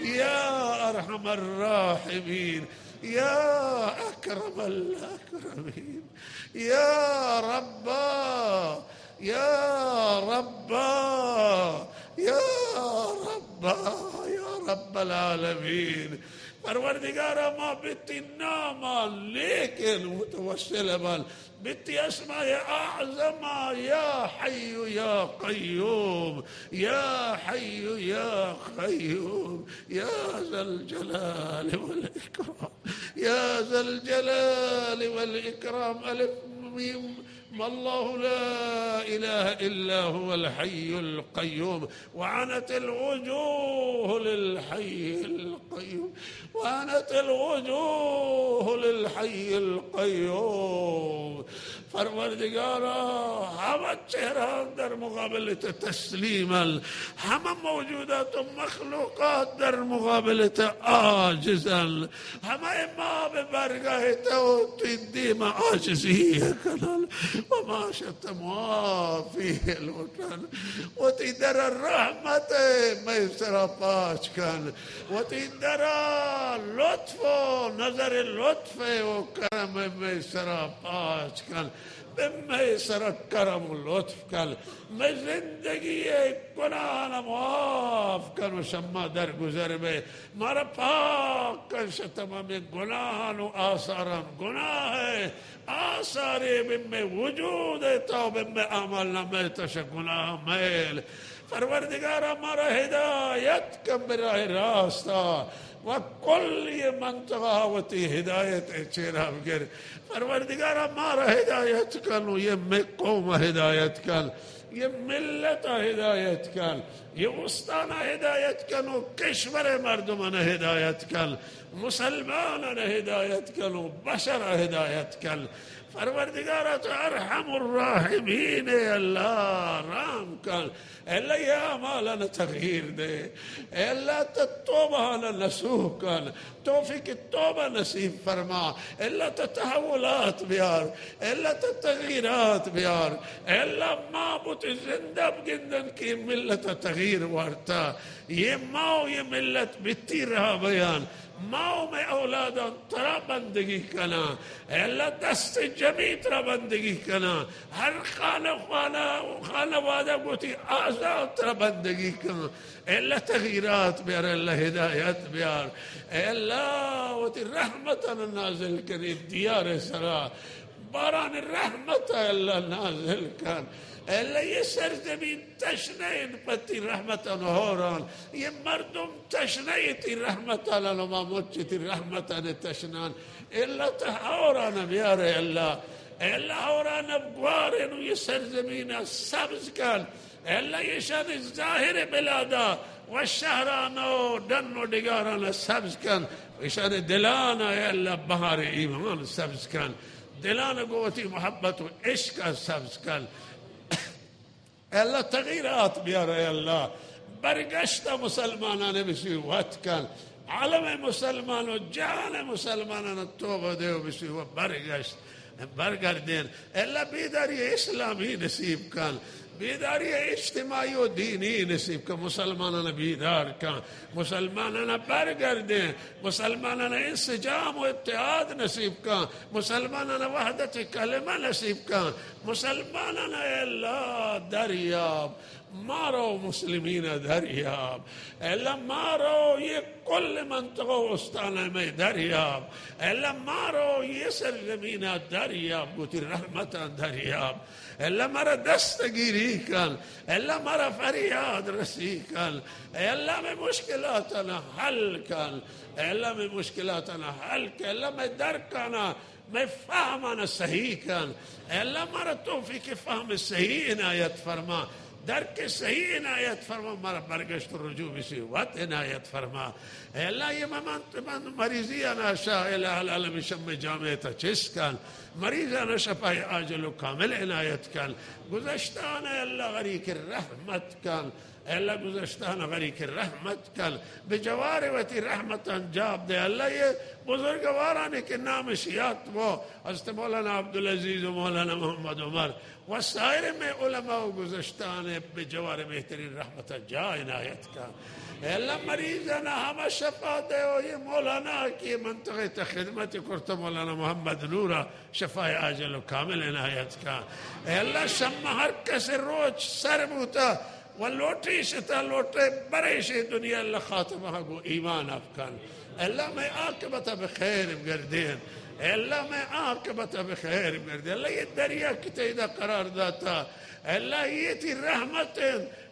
یا ارحم الراحمین، یا اکرم الاکرمین، یا ربا، یا ربا، یا ربا، یا رب العالمین۔ پروردگارا، ما بیت تئی ناما، لیکن متوسل بل بیت تئی اسماء اعظم، یا حی یا قیوم، یا حی یا قیوم، یا ذا الجلال والاکرام، یا ذا الجلال والاکرام۔ الف میم، الله لا إله إلا هو الحي القيوم، وعنت الوجوه للحي القيوم، وعنت الوجوه للحي القيوم۔ پروردگارا، ہمہ چہرہ در مقابل تو تسلیم ال، ہمہ موجودات و مخلوقات در مقابل تو عاجز ال۔ ہمے ما بہ برگا ات و تئی دیم عاجزی کنن و ما شت معافی لوٹن۔ وتی در رحمت مئے سرا پاچ کن، وتی در لطف و نظر لطف و کرم مئے سرا پاچ کن، بہ مئے سرا کرم و لطف کن، مئے زندگی گناہان معاف کن و شما درگزر بئے۔ مارا پاک کن شہ تمامیں گناہان و آثاران۔ گناہ ءِ آثارے بہ مئے وجود ءِ تہا و بہ مئے اعمال نامہ ءِ تہا شہ گناہ میل۔ پروردگارا، مارا ہدایت کن بہ راہ راستا و کل اے منطقہ ءَ وتی ہدایت ءِ چیرا بگر۔ پروردگارا، مارا ہدایت کن و اے مئے قوم ءَ ہدایت کن۔ اے ملت ءَ ہدایت کن، اے استان ءَ ہدایت کن و کشور ءِ مردمان ءَ ہدایت کن، مسلمانان ءَ ہدایت کن و بشر ءَ ہدایت کن۔ پروردگارا، تو ارحم الراحمین ئے، اللہ رحم کن۔ اے اللہ، اے اعمالان ءَ تغییر دے۔ اے اللہ، تو توبہان ءَ نصوح کن۔ توفیق توبہ نصیب فرما۔ اے اللہ، تو تحولات بیار۔ اے اللہ، تو تغییرات بیار۔ اے اللہ، ما بوت زندہ بگندن کہ اے ملت ءَ تغییر وارتا۔ اے ما و اے ملت بہ تئی راہ بیان۔ ما و مئے اولادان ترا بندگی کناں۔ اے اللہ، دست جمعی ترا بندگی کناں۔ ہر خانہ، خانہ، خانوادہ گوں وتی اعضا ترا بندگی کن۔ اے اللہ، تغییرات بیار، اے اللہ، ہدایت بیار۔ اے اللہ، وتی رحمتان نازل کن اے دیار ءِ سرا، باران رحمت اے اللہ نازل کن۔ اے اللہ، اے سرزمین تشنہ انت پہ تئی رحمتان و ہوران، اے مردم تشنہ انت تئی رحمتان و ما مچ تئی رحمتان تشنان۔ اے اللہ، تو ہوران بیار، اے اللہ۔ اے اللہ، ہوران بگوارین و اے سرزمین سبز کن۔ اے اللہ، ایشانی ظاہر بلادا و شہرانا و ڈن و ڈگارانا سبز کن، ایشانی دلانا، اے اللہ، بہار ایمان سبز کن، دلانا گوں وتی محبت و عشقا سبز کن۔ اے اللہ، تغییرات بیار، اے اللہ، برگشت مسلمانان بہ سوی وت کن، عالم مسلمان و جہان مسلمانان توبہ دے و بہ سوی وت برگشت۔ برگردین۔ اے اللہ، بیداری اسلامی نصیب کن، بیداری اجتماعی و دینی نصیب کن، مسلمانان بیدار کن، مسلمانان برگردین، مسلمانان انسجام و اتحاد نصیب کن، مسلمانان وحدت کلمہ نصیب کن، مسلمانان اے اللہ دریاب مارو مسلمین دریاب، اے اللہ مارو یہ کل منطقہ و استان میں دریاب، اے اللہ مارو یہ سرزمین دریاب، گوتی رحمت دریاب، اے اللہ مارا دستگیری کن، اے اللہ مارا فریاد رسی کن، اے اللہ میں مشکلاتنا حل کن، اے اللہ میں مشکلاتنا حل کن، اے اللہ میں درکانا مئے فہمانا صحیح کن۔ اے اللہ مارا توفیق فہم صحیح عنایت فرما، درک صحیح عنایت فرما، مارا برگشت و رجوع بسی وت عنایت فرما۔ اے اللہ یہ من، من مریضی انا شاہ الہ العالمین شم جامع تا چست کن، مریضانا شفای عاجل و کامل عنایت کن، گذشتان اے اللہ غریق رحمت کن، اے اللہ گذشتان غریق رحمت کن، بہ جوار وتی رحمتان جاب دے۔ اللہ یہ بزرگوارانی کہ نامش یات بو، حضرت مولانا عبدالعزیز و مولانا محمد عمر و سایر میں علماء و گذشتان بہ جوار بہترین رحمت جا عنایت کن۔ اے اللہ مریضانا ہما شفا دے و یہ مولانا کی منطقہ تا خدمت کرتا مولانا محمد نورا شفای عاجل و کامل عنایت کن۔ اے اللہ شم ہر کس روچ سر بوتا و لوٹی شتا لوٹے بریشی دنیا اللہ خاتمہ گو ایمان افکن۔ اللہ میں عاقبت بخیر بگردین۔ اللہ میں عاقبت بخیر بگردین۔ اللہ یہ دریا کتے دا قرار داتا۔ اللہ یہ تی رحمت،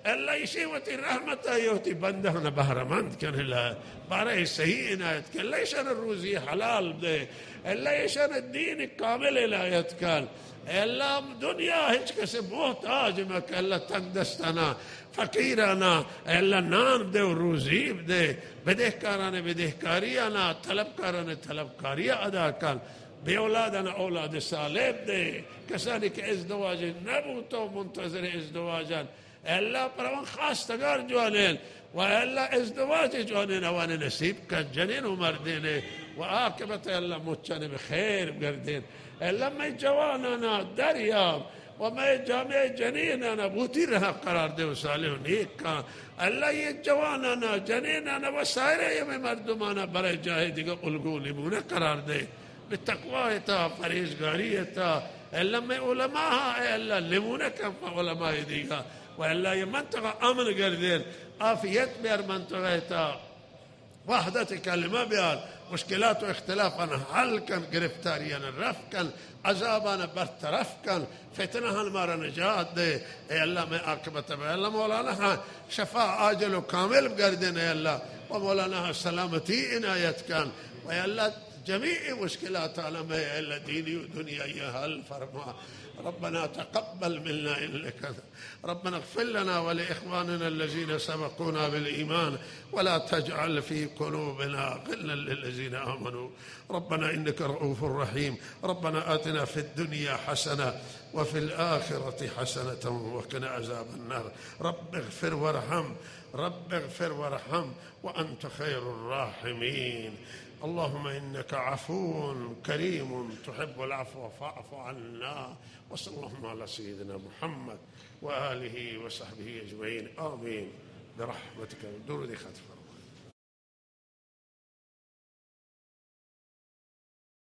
اللہ ایشی وتی رحمت آئی وتی بندہانا بہرمند کن اللہ۔ بارہ صحیح عنایت کن۔ اللہ ایشانا روزی حلال دے۔ اللہ ایشانا دین کامل عنایت کن۔ اے اللہ دنیا ہچ کس محتاج مکن۔ اللہ تنگ دستانا، فقیرانا، اے اللہ نان دے و روزی دے۔ بدہکاران بدہکاریانا، طلبکاران طلبکاری ادا کن۔ بے اولادانا اولاد صالح دے۔ کسانی کہ ازدواج نبوتا و منتظر ازدواجن، اے اللہ پر آوان خواستگار جوانین و اے اللہ ازدواج جوانین آوان نصیب کن، جنین و مردین و عاقبت اے اللہ مچان بخیر گردین۔ اے اللہ مئے جوانانا دریاب و مئے جامعہ جنینانا بوتی رہا قرار دے و صالح و نیک کن۔ اللہ یہ جوانانا، جنینانا و سائر یہ مردمانا برای جاہ دیگہ الگو نمونہ قرار دے۔ بہ تقوی تا، پرہیزگاری تا، اے اللہ مئے علماء، اے اللہ نمونہ کن پہ علماء دیگا، و اللہ یہ منطقہ امن گردین، عافیت بیار منطقہ تا، وحدت کلمہ بیار، مشکلات و اختلافان حل کن، گرفتاریان رفع کن، عذابان برطرف کن، فتنہان مارا نجات دے۔ اے اللہ مئے عاقبت بہ اللہ مولانا ہاں شفا عاجل و کامل گردین اے اللہ، و مولانا ہاں سلامتی عنایت کن، و اے اللہ جميع مشكلات عالم، اے اللہ دینی و دنیائی حل فرما۔ ربنا تقبل منا إنك، ربنا اغفر لنا ولإخواننا الذين سبقونا بالإيمان ولا تجعل في قلوبنا غلا للذين آمنوا ربنا إنك رءوف رحيم. ربنا آتنا في الدنيا حسنة وفي الآخرة حسنة وقنا عذاب النار. رب اغفر وارحم، رب اغفر وارحم، وأنت خير الراحمين. اللهم إنك عفو كريم تحب العفو فاعف عنا. وصلى اللهم على سيدنا محمد وآله وصحبه أجمعين. آمين. برحمتك. درود ختم.